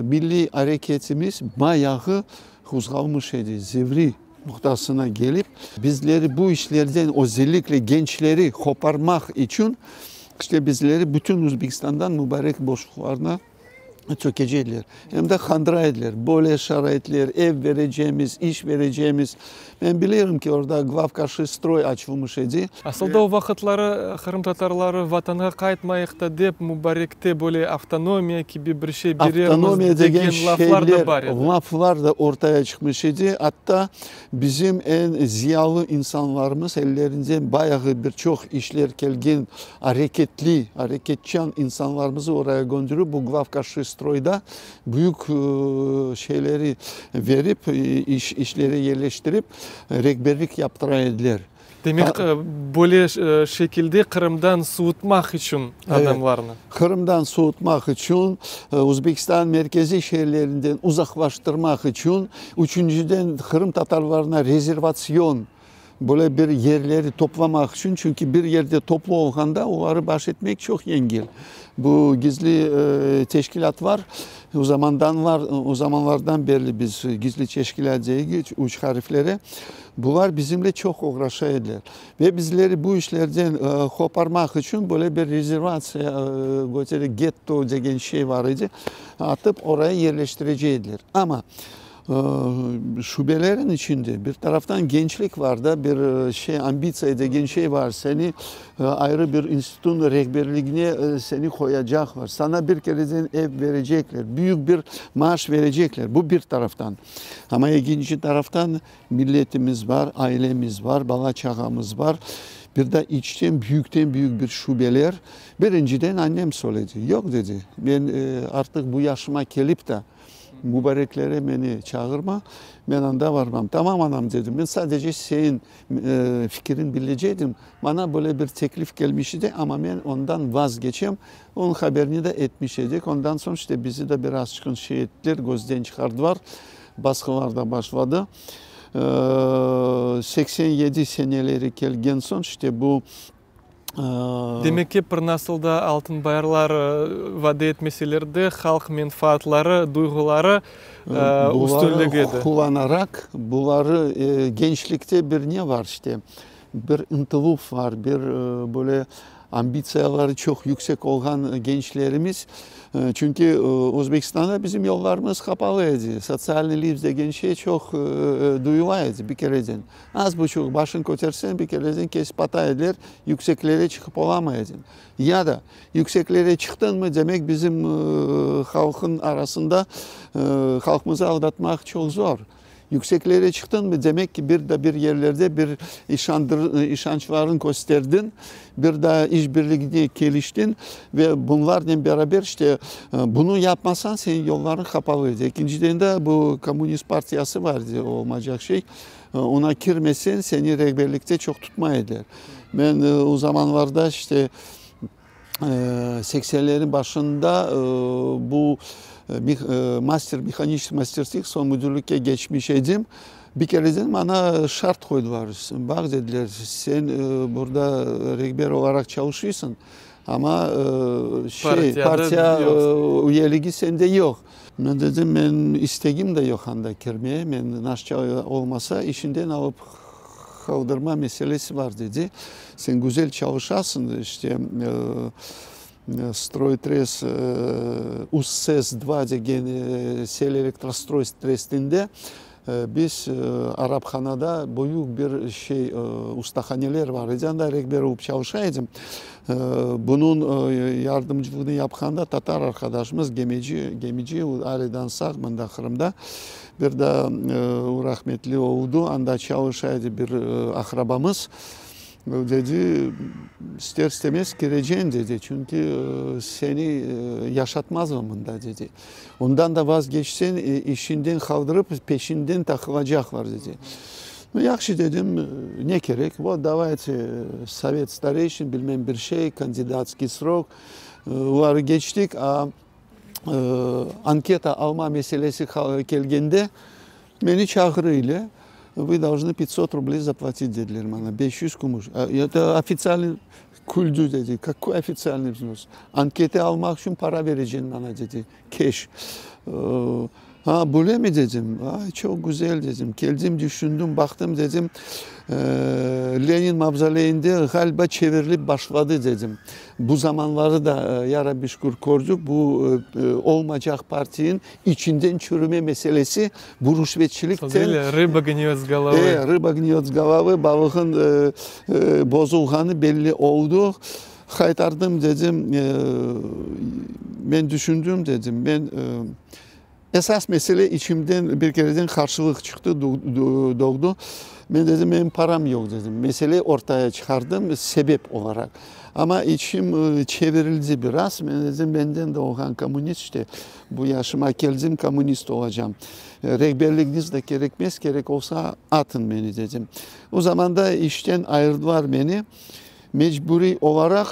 milliy areketimiz bayağı Qozğalmış edi, zivri noqtasına kelip, bizleri bu işlerden, özellikle gençleri qoparmaq içün, işte bizleri bütün Özbekistandan mübarek boşluqlarına tökecekler. Em de qandıra ediler, böyle şaraitler, ev berecemiz, iş berecemiz. Men bilirim ki, orda Glavkaşistroy açılmış edi. Asıl da o vaqıtları qırımtatarları Vatanğa qaytmayıq da dep Mubarekte böyle avtonomiya kibi bir şey berermiz degen laflar da bar edi. Laflar da ortaya çıqmış edi. Atta bizim eñ ziyalı insanlarımız, ellerinden bayağı bir çoq işler kelgen areketli, areketçan insanlarımızı oraya gönderip, bu Glavkaşistroyda büyük şeyleri verip, işlere yerleştirip, rehberlik yaptıra ediler. Demek, böyle şekilde Qırımdan suvutmaq içün adamlarnı. Qırımdan suvutmaq içün, Özbekistan merkeziy şeerlerinden uzaqlaştırmaq içün, üçünciden, qırımtatarlarına rezervatsion böyle bir yerleri toplamaq içün, çünki bir yerde toplu olğanda oları baş etmek çoq yengil. Bu gizli teşkilâtlar o zamandan var, o zamanlardan berli biz gizli teşkilât deyik, üç harfleri. Bular bizimle çoq oğraşa ediler ve bizleri bu işlerden qoparmaq içün böyle bir rezervatsiya, getto degen şey bar edi, atıp oraya yerleştirecek ediler. Amma şubelerin içinde bir taraftan gençlik var da, bir şey, ambitsiya degen şey var, seni ayrı bir institutnıñ rehberligine seni qoyacaqlar, sana bir kereden ev berecekler, büyük bir maaş berecekler, bu bir taraftan. Amma ekinci taraftan milletimiz bar, ailemiz bar, bala-çağamız bar. Bir de içten büyükten-büyük bir şubeler. Birinciden annem söyledi, yoq dedi, men artıq bu yaşıma kelip de mübareklere meni çağırma, men anda barmam. Tamam, anam, dedim, men sadece seniñ fikiriñ bilecektim, maña böyle bir teklif kelmiş edi, amma men ondan vazgeçem. Onıñ haberini de etmiş edik. Ondan soñ işte bizi de birazçıqın şey ettiler, közden çıqardılar. Basqılar da başladı. 87 seneleri kelgen soñ işte bu. Demek ki, bir nasıl da altın bayırlar vade etmeseler de, halq menfaatları, duyğuları üstünligi edi. Buları qullanaraq, buları gençlikte bir ne var işte, bir ıntıluv var, bir böyle Ambitsiyaları çoq yüksek olğan gençlerimiz, çünki Özbekistanda bizim yollarımız qapalı edi, sotsialnıy lift degen şey çoq duyula edi bir kereden. Az buçuq başıñ köterseñ, bir kereden kesip ata ediler, yükseklere çıqıp olamay ediñ. Ya da yükseklere çıqtıñmı, demek bizim halqıñ arasında halqımızı aldatmaq çoq zor. Yükseklere çıqtıñmı, demek ki, bir de bir yerlerde bir işançlarıñ kösterdiñ, bir de işbirligine keliştiñ ve bunlarnen beraber işte bunı yapmasañ, seniñ yollarıñ qapalı edi. Ekinciden de bu kommunist partiyası bar edi, olmaycaq şey, oña kirmeseñ, seni rehberlikte çoq tutmay ediler. Men o zamanlarda işte Seksenlerin başında bu master mehaniçeskiy masterskih, soñ müdirlikke geçmiş edim. Bir kereden maña şart qoydılar. Baq, dediler, sen burada rehber olaraq çalışıysıñ, amma şey, partiya üyeligi sende yoq. Men dedim, menim istegim de yoq anda kirmeye, men naşça olmasa işinden alıp qaldırma meselesi bar, dedi. Sen güzel çalışasıñ, işte, Stroytrest, UZSES dva degen Selelektrostroy trestinde biz Araphanada büyük bir şey, ustahaneler bar edi, anda rehber olıp çalışa edim. Bunıñ yardımcılığını yapqanda tatar arqadaşımız Gemeci, Gemici, alâ sağ mında Qırımda, bir daa o rahmetli oldı, anda çalışa edi bir aqrabamız. Dedi, ister-istemez kireceñ, dedi, çünki seni yaşatmazlar mında, dedi. Ondan da vazgeçseñ, işinden qaldırıp, peşinden taqılacaqlar, dedi. Nu, yahşı, dedim, ne kerek, vot, davayte, sovet stareyşin, bilmem bir şey, kandidatskiy srok, oları keçtik, a anketa alma meselesi kelgende, meni çağırı ile, Vı dolžnı pyatsot rubley zaplatit, dediler maña, 500 kümüş. Eto ofitsialnıy, küldü, dedi, kakoy ofitsialnıy vznos? Anketa almaq içün para bereceñ maña, dedi, keş. A, böyle mi, dedim, ay, çoq güzel, dedim, keldim, düşündim, baqtım, dedim, Lenin mavzoleyinde ğaliba çevirilip başladı, dedim. Bu zamanları da, ya Rabbi şükür, kördik, bu olmaycaq partiyin içinden çürüme meselesi, bu rüşvetçilikten... Rıba gniyot s golovı. E, rıba gniyot s golovı, balığın bozulğanı belli oldu. Qaytardım, dedim, men düşündim, dedim, men... Esas mesele içimden bir kereden qarşılıq çıqtı, doğdu. Men dedim, menim param yoq, dedim. Mesele ortaya çıqardım sebep olaraq. Amma içim çevirildi biraz. Men dedim, menden de olğan kommunist işte, bu yaşıma keldim, kommunist olacam. Rehberligiñiz de kerekmez, kerek olsa atın meni, dedim. O zamanda işten ayırdılar meni. Mecburiy olaraq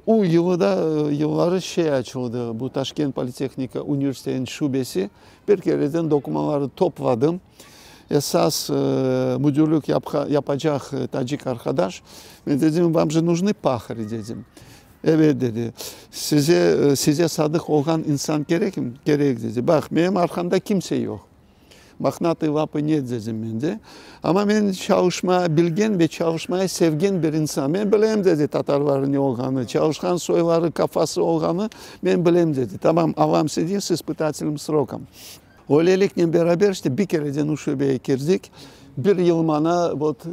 o yılı da yılları şey açıldı, bu Taşkent politehnika universitetiniñ şubesi. Bir kereden dokumanlarnı topladım. Esas müdürlük yapacaq tacik arqadaş. Men dedim, vam je nujnı pahari, dedim. Evet, dedi. Size, size sadıq olğan insan kerekmi? Kerek, dedi. Baq, menim arqamda kimse yoq. Mohnatые lapı net dedim men de. Amma men çalışma bilgen ve çalışmaya sevgen bir insan. Men bilem, dedi, tatarların ne olğanı, çalışqan soyları, kafası olğanı, men bilem, dedi. Tamam, alam seni s ispıtatelnım srokom. Öyleliknen beraber işte bir kereden o şöbeye kirdik. Bir yıl maña vot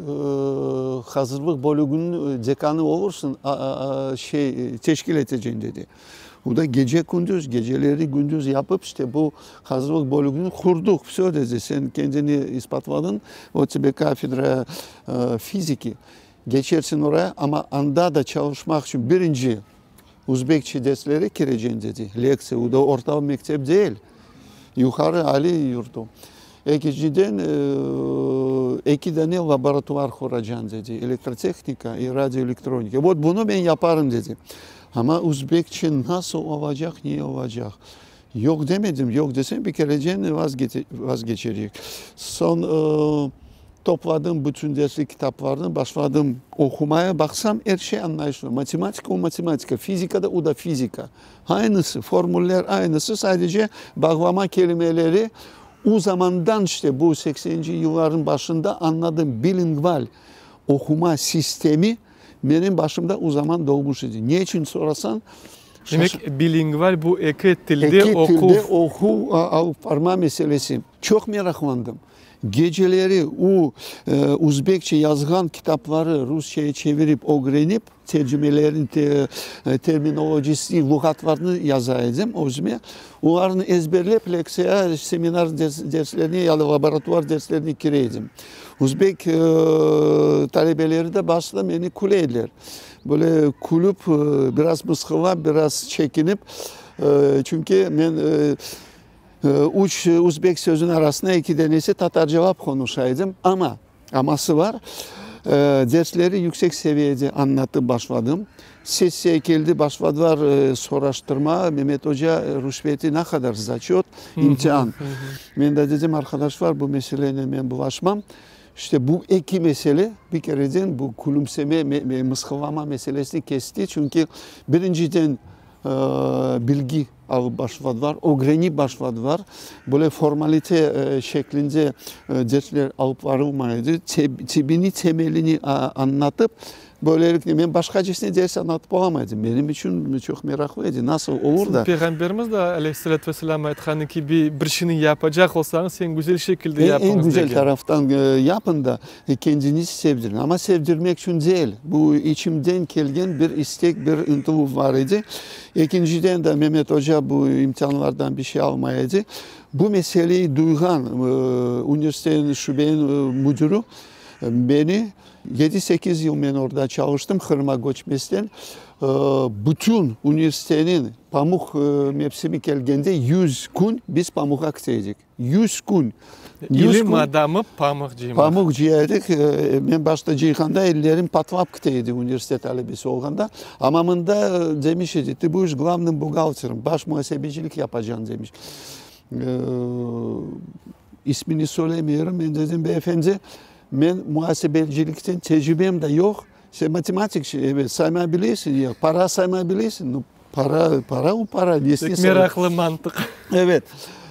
hazırlıq bölüginiñ dekanı olursıñ, şey, teşkil eteceñ, dedi. O da gece-kündüz, geceleri kündüz yapıp, işte bu hazırlıq bölügini qurduq. Vsö, dedi, sen kendini ispatladıñ, vot tebe kafedra fiziki, geçersiñ oraya, amma anda da çalışmaq içün birinci özbekçe derslere kireceñ, dedi, lektsiya, o da orta mektep değil, yuqarı aliy yurtu. Ekinciden, eki dane laboratuvar quracañ, dedi, elektrotehnika i radioelektronika. Vot bunı men yaparım, dedi. Amma özbekçe nasıl olacaq, ne olacaq? Yoq demedim, yoq desem, bir kerecen vazgeçerik. Soñ topladım bütün derslik kitaplarnı, başladım oqumaya, baqsam, er şey añlayışlı. Matematika o matematika, fizika da o da fizika. Aynısı, formuller aynısı, sadece bağlama kelimeleri. O zamandan, işte, bu sekseninci yıllarnıñ başında añladım, bilingval oquma sistemi menim başımda o zaman doğmuş edi. Ne içün sorasañ, Demek, bilingval bu eki tilde oquv. Eki tilde oquv alıp barma meselesi. Çoq meraqlandım. Geceleri o özbekçe yazğan kitapları rusçaya çevirip ögrenip, tercimelerini, terminolojisini, luğatlarını yaza edim özüme. Olarnı ezberlep lektsiya, seminar derslerine ya da laboratuvar derslerine kire edim. Özbek talebeleri de başta meni küle ediler. Böyle külüp, biraz mısqıllap, biraz çekinip, çünki men üç özbek sözüniñ arasında eki danesi tatarcalap qonuşa edim. Amma, aması bar, dersleri yüksek seviyede añlatıp başladım. Sessiya keldi, başladılar soraştırma, Memet oca, rüşveti ne qadar, zaçöt, imtian. Men de dedim, arqadaşlar, bu meselenen men bulaşmam. İşte bu eki mesele bir kereden bu külümseme, mısqıllama meselesini kesti. Çünki birinciden bilgi. alıp başladılar, ögrenip başladılar. Böyle formalite şeklinde dersler alıp barılmay edi. Tibini, temelini añlatıp, Böylelikle, men başqacesine ders añlatıp olamaydım. Menim içün çoq meraqlı edi, nasıl olur da. Peyğamberimiz de, aleyhissalâtu vesselâm, aytqanı kibi, bir şeyni yapacaq olsañız, eñ güzel şekilde yapıñız degen. Eñ güzel taraftan yapın da, kendiñiz sevdiriñ. Amma sevdirmek içün değil, bu içimden kelgen bir istek, bir ıntıluv bar edi. Ekinciden de, Memet oca bu imtianlardan bir şey almay edi. Bu meseleyi duyğan universitetniñ şubeniñ müdiri meni Yedi-sekiz yıl men orda çalıştım, Qırımğa köçmezden. Bütün universitetniñ pamuq mevsimi kelgende 100 kün biz pamuqqa kite edik. 100 kün. İlim adamı pamuq cıymaq. Pamuq cıya edik. Men başta cıyğanda ellerim patlap kite edi, universitet talebesi olğanda. Amma mında demiş edi, Tı budiş glavnım buhgalterom, baş muasebecilik yapacañ demiş. İsmini söylemeyurım, men dedim, beyefendi, Men muasebecilikten tecrübem de yoq. Sen matematik, evet, sayma bilesiñ, yoq, para sayma bilesiñ, nu, para, para o para, nesine Pek meraqlı mantıq. Evet.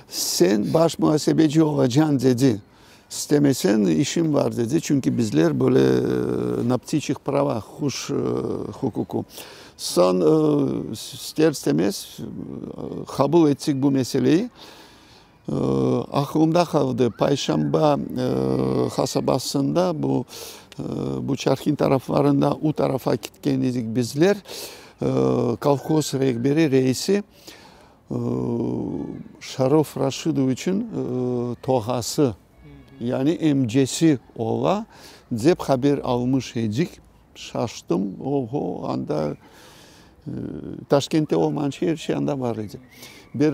Sen baş muasebeci olacañ, dedi. İstemeseñ, işim bar, dedi, çünki bizler böyle na ptiçih pravah, quş huququ. Soñ, ister-istemez qabul ettik bu meseleyi. Aqılımda qaldı, Payşamba qasabasında, bu bu Çarhin taraflarında, u tarafa ketken edik bizler, kolhoz rehberi, reisi Şarof Raşidoviçniñ toğası, yani emcesi ola, dep haber almış edik. Şaştım, oho, anda Taşkentte olmağan şey, er şey anda bar edi. Bir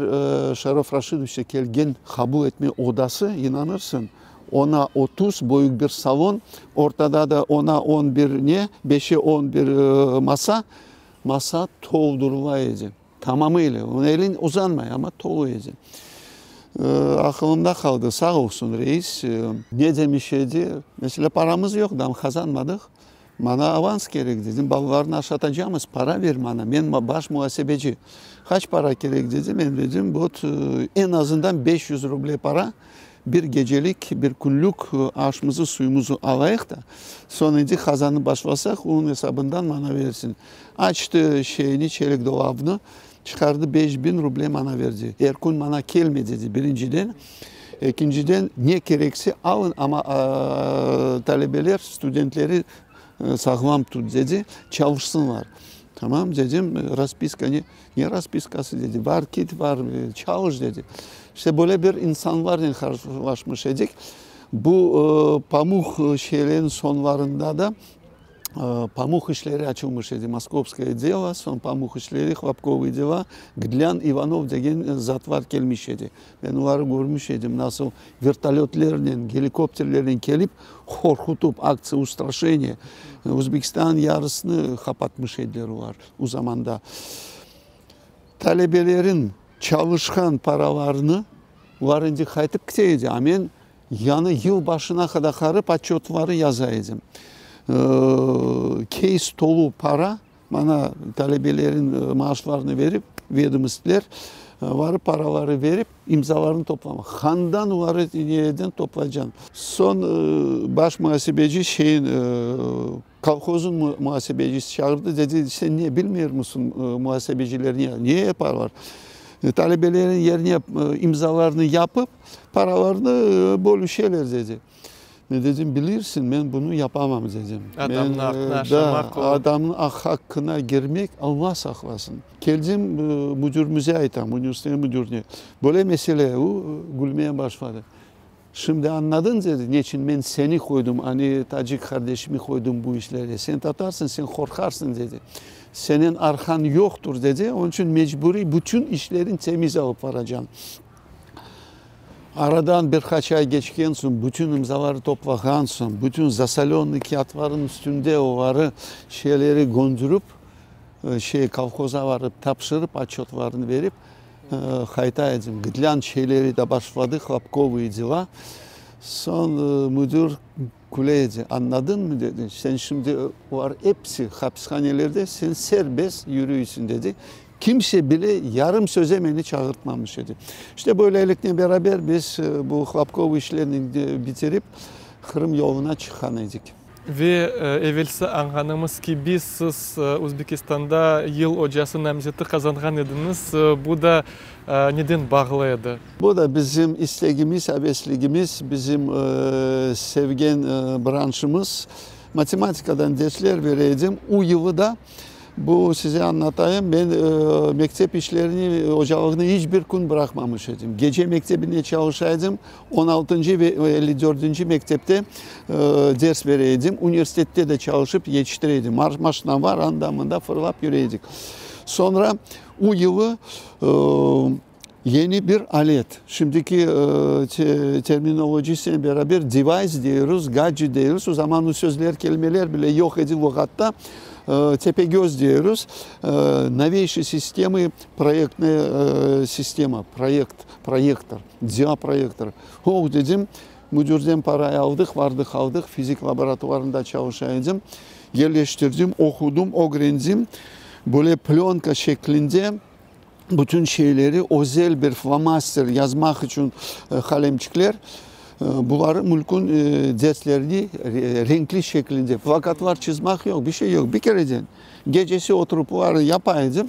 Şarof Raşidoviç kelgen qabul etme odası, inanırsıñ, ona 30 büyük bir salon, ortada da ona on bir ne, beşe on bir masa, masa toldurıla edi. Tamamıyla, eliñ uzanmay, amma tolu edi. Aqılımda qaldı, sağ olsun reis, ne demiş edi, meselâ, paramız yoq, daa qazanmadıq, maña avans kerek, dedim, balalarnı aşatacamız, para ber maña, men baş muasebeci, qaç para kerek, dedi, men dedim, vot, eñ azından 500 ruble para, bir gecelik, bir künlük aşımızı, suyumızı alayıq da, soñ endi qazanıp başlasaq, onıñ esabından maña bersin. Açtı şeyni, çelik dolabnı, çıqardı 5000 ruble maña berdi. Er kün maña kelme, dedi, birinciden. Ekinciden, ne kerekse alın, amma talebeler, studentleri sağlam tut, dedi, çalışsınlar. Tamam, dedim, raspiska ne? Ne raspiskası, dedi, bar kit, bar çalış, dedi. İşte böyle bir insanlarnen qarşılaşmış edik. Bu pamuq şeylerniñ soñlarında da pamuq işleri açılmış edi, Moskovskoye delo, soñ pamuq işleri, hlopkovıy dela, Gdlân, İvanov degen zatlar kelmiş edi. Men oları körmüş edim, nasıl vertolötlernen, gelikopterlernen kelip, qorqutıp, aktsiya ustraşeniya, Özbekistannıñ yarısını qapatmış ediler olar o zamanda. Talebelerin çalışqan paralarını, olar endi qaytıp kete edi, a men Yañı yıl başına qadar qarıp otçötları yaza edim. Keys tolu para, maña talebelerin maaşlarını verip, vedomostler, varıp paraları verip, imzalarını toplamaq. Handan oları nereden toplacañ? Soñ baş muasebeci şeyin, kolhozın muasebecisi çağırdı, dedi, sen ne, bilmeyir musun muasebeciler ne, ne yaparlar? Talebelerin yerine imzalarını yapıp, Paralarnı bölüşeler, dedi. Men dedim, bilirsiñ, men bunı yapamam, dedim. Adamnıñ aqqına aşamaq o. Adamnıñ haqqına girmek, Alla saqlasın. Keldim, müdürimize aytam, universitetniñ müdürine. Böyle mesele, o, gülmeye başladı. Şimdi añladıñ, dedi, neçün men seni qoydım, ani tacik qardeşimi qoydım bu işlerge. Sen tatarsıñ, sen qorqarsıñ, dedi. Seniñ arqañ yoqtur, dedi, onıñ içün mecburiy bütün işlerin temiz alıp baracañ. Aradan bir qaç ay keçken soñ, bütün imzaları toplağan soñ, bütün zasolönnıy kâğıtlarnıñ üstünde oları şeyleri göndürip, şey, kolhoza barıp tapşırıp, otçötlarını berip, qayta edim. Gdlân şeyleri de başladı, hlopkovıye dela. Soñ müdür küle edi. Añladıñmı, dedi, sen şimdi olar episi hapishanelerde, sen serbest yürüysiñ, dedi. Kimse bile yarım söze meni çağırtmamış edi. İşte böyleliknen beraber biz bu Hlopkov işlerini bitirip, Qırım yoluna çıqqan edik. Ve evelsi añğanımız kibi, siz Özbekistanda Yıl ocası namzeti qazanğan ediñiz. Bu da neden bağlı edi? Bu da bizim istegimiz, avesligimiz, bizim sevgen branşımız. Matematikadan dersler bere edim. O yılı da Bu size añlatayım, men mektep işlerini, ocalığını iç bir kün bıraqmamış edim. Gece mektebinde çalışa edim, on altıncı ve 54-nci mektepte ders bere edim, universitette de çalışıp yetiştire edim. Maşinam var, anda-mında fırlap yüre edik. Soñra o yılı yeni bir alet, şimdiki terminolojisinen beraber device diyoruz, gadget diyoruz, o zaman o sözler, kelimeler bile yoq edi luğatta, tepegöz diyoruz, noveyşiy sistemı, proyektnaya sistema, proyekt, proyektor, diaproyektor. Oh, dedim, müdirden para aldıq, vardıq aldıq, fizik laboratuvarında çalışa edim, yerleştirdim, oqudım, ögrendim, böyle plönka şeklinde, Bütün şeyleri özel bir flomaster yazmaq içün qalemçikler, buları mülkün derslerini renkli şeklinde, plakatlar çizmaq yoq, bir şey yoq, bir kereden gecesi oturıp oları yapa edim,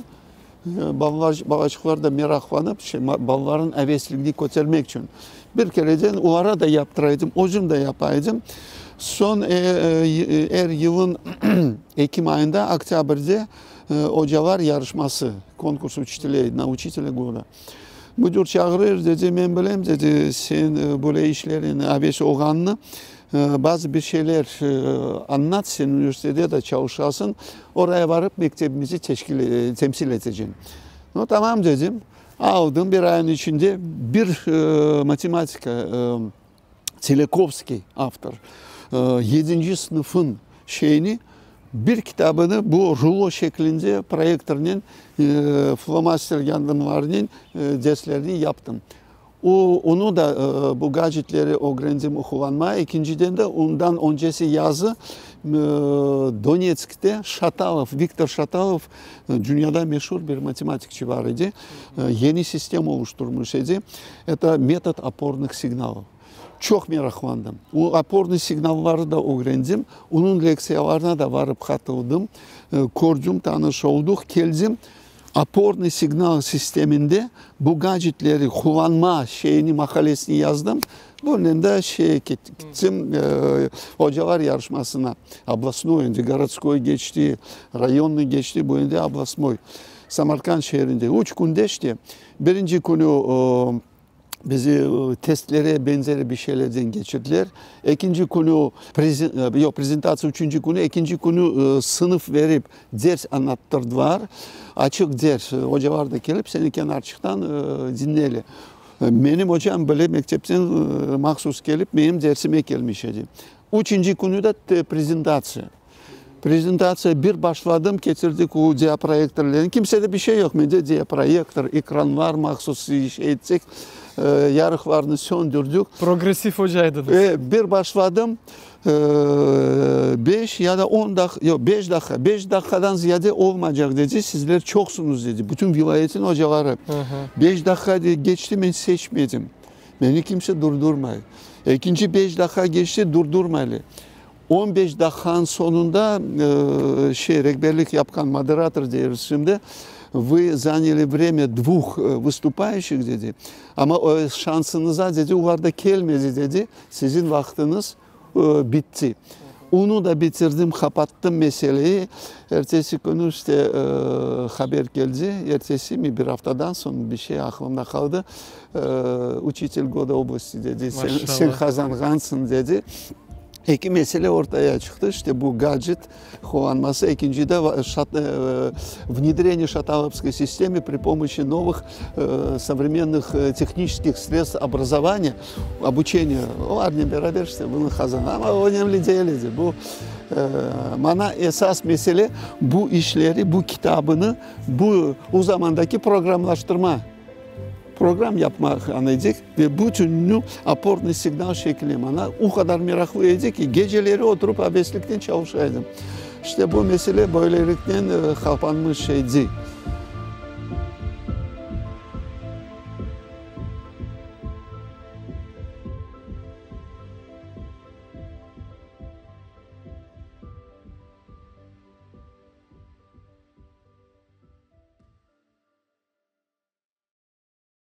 balalar, balaçıqlar da meraqlanıp, balalarnıñ avesligini kötermek içün bir kereden olara da yaptıra edim, özüm de yapa edim. Soñ er yılın ekim ayında, oktâbrde, Ocalar yarışması, konkurs uçiteley, na uçitelâ goda. Müdür çağırır, dedi, men bilem, dedi, sen böyle işlernen aves olğanını, bazı bir şeyler añlat, sen universitette de çalışasıñ, oraya barıp mektebimizi teşkil, temsil eteceñ. Nu, tamam, dedim, aldım bir ayın içinde bir matematika, Telekovskiy avtor, yedinci sınıfın şeyini, bir kitabını bu rulo şeklinde proyektornen, flomaster yardımlarınen derslerni yaptım. O, onı da bu gadjetleri ögrendim qullanmağa. Ekinciden de, ondan öncesi yazı Donetskte Şatalov, Viktor Şatalov, dünyada meşur bir matematikçi bar edi, yeni sistema oluşturmış edi. Eto metod opornıh signalov. Çoq meraqlandım. O opornıy signalları da ögrendim, onıñ lektsiyalarına da varıp qatıldım, kördim, tanış olduq, keldim. Opornıy signal sisteminde bu gadjetleri qullanma şeyini, maqalesini yazdım. Bunen de şeye kettim, ocalar yarışmasına, oblastnoy, endi gorodskoy keçti, rayonnıy keçti, bu endi oblastnoy. Samarkand şeerinde üç künde işte Birinci künü bizi testlere benzeri bir şeylerden keçirdiler. Ekinci künü, yoq, prezentatsiya üçünci künü, ekinci künü sınıf verip ders añlattırdılar. Açıq ders, ocalar da kelip seni kenarçıqtan diñleyler. Menim ocam bile mektepten mahsus kelip menim dersime kelmiş edi. Üçünci künü de prezentatsiya. Prezentatsiya bir başladım, ketirdik o diaproyektorlerni. Kimsede bir şey yoq, mende diaproyektor, ekranlar mahsus iş ettik, yarıqlarnı söndürdik. Progressiv oca ediñiz. Bir başladım, beş ya da on daq, yoq, beş daqqa, beş daqqadan ziyade olmaycaq dedi, sizler çoqsuñız dedi, bütün vilâyetin ocaları. Beş daqqa keçti, men seçmedim, meni kimse durdurmay. Ekinci beş daqqa keçti, durdurmaylar. On beş daqqanıñ soñunda şey, rehberlik yapqan moderator deymiz şimdi, Vı zanyali vremya dvuh vıstupayuşih, dedi, amma şansıñıza, dedi, olar da kelmedi, dedi, siziñ vaqtıñız bitti. Onı da bitirdim, qapattım meseleyi. Ertesi künü işte haber keldi, ertesimi, bir aftadan soñ, bir şey aqlımda qaldı, Uçitel goda oblasti, dedi, sen qazanğansıñ, dedi. Eki mesele ortaya çıqtı, işte bu gadjet qullanması, ekinci de vnedreniye şatalovskoy sistemi pri pomoşi novıh sovremennıh tehniçeskih sredstv obrazovaniya, obuçeniya, olarnen beraber işte bunı qazandı. Amma önemli değil edi. Bu mana esas mesele bu işleri, bu kitabını, bu o zamandaki programlaştırma. Program yapmaq edik ve bütününü opornıy signal şekli mana o qadar meraqlı edi ki, geceleri oturıp avesliknen çalışa edim. İşte bu mesele böyleliknen qapanmış edi.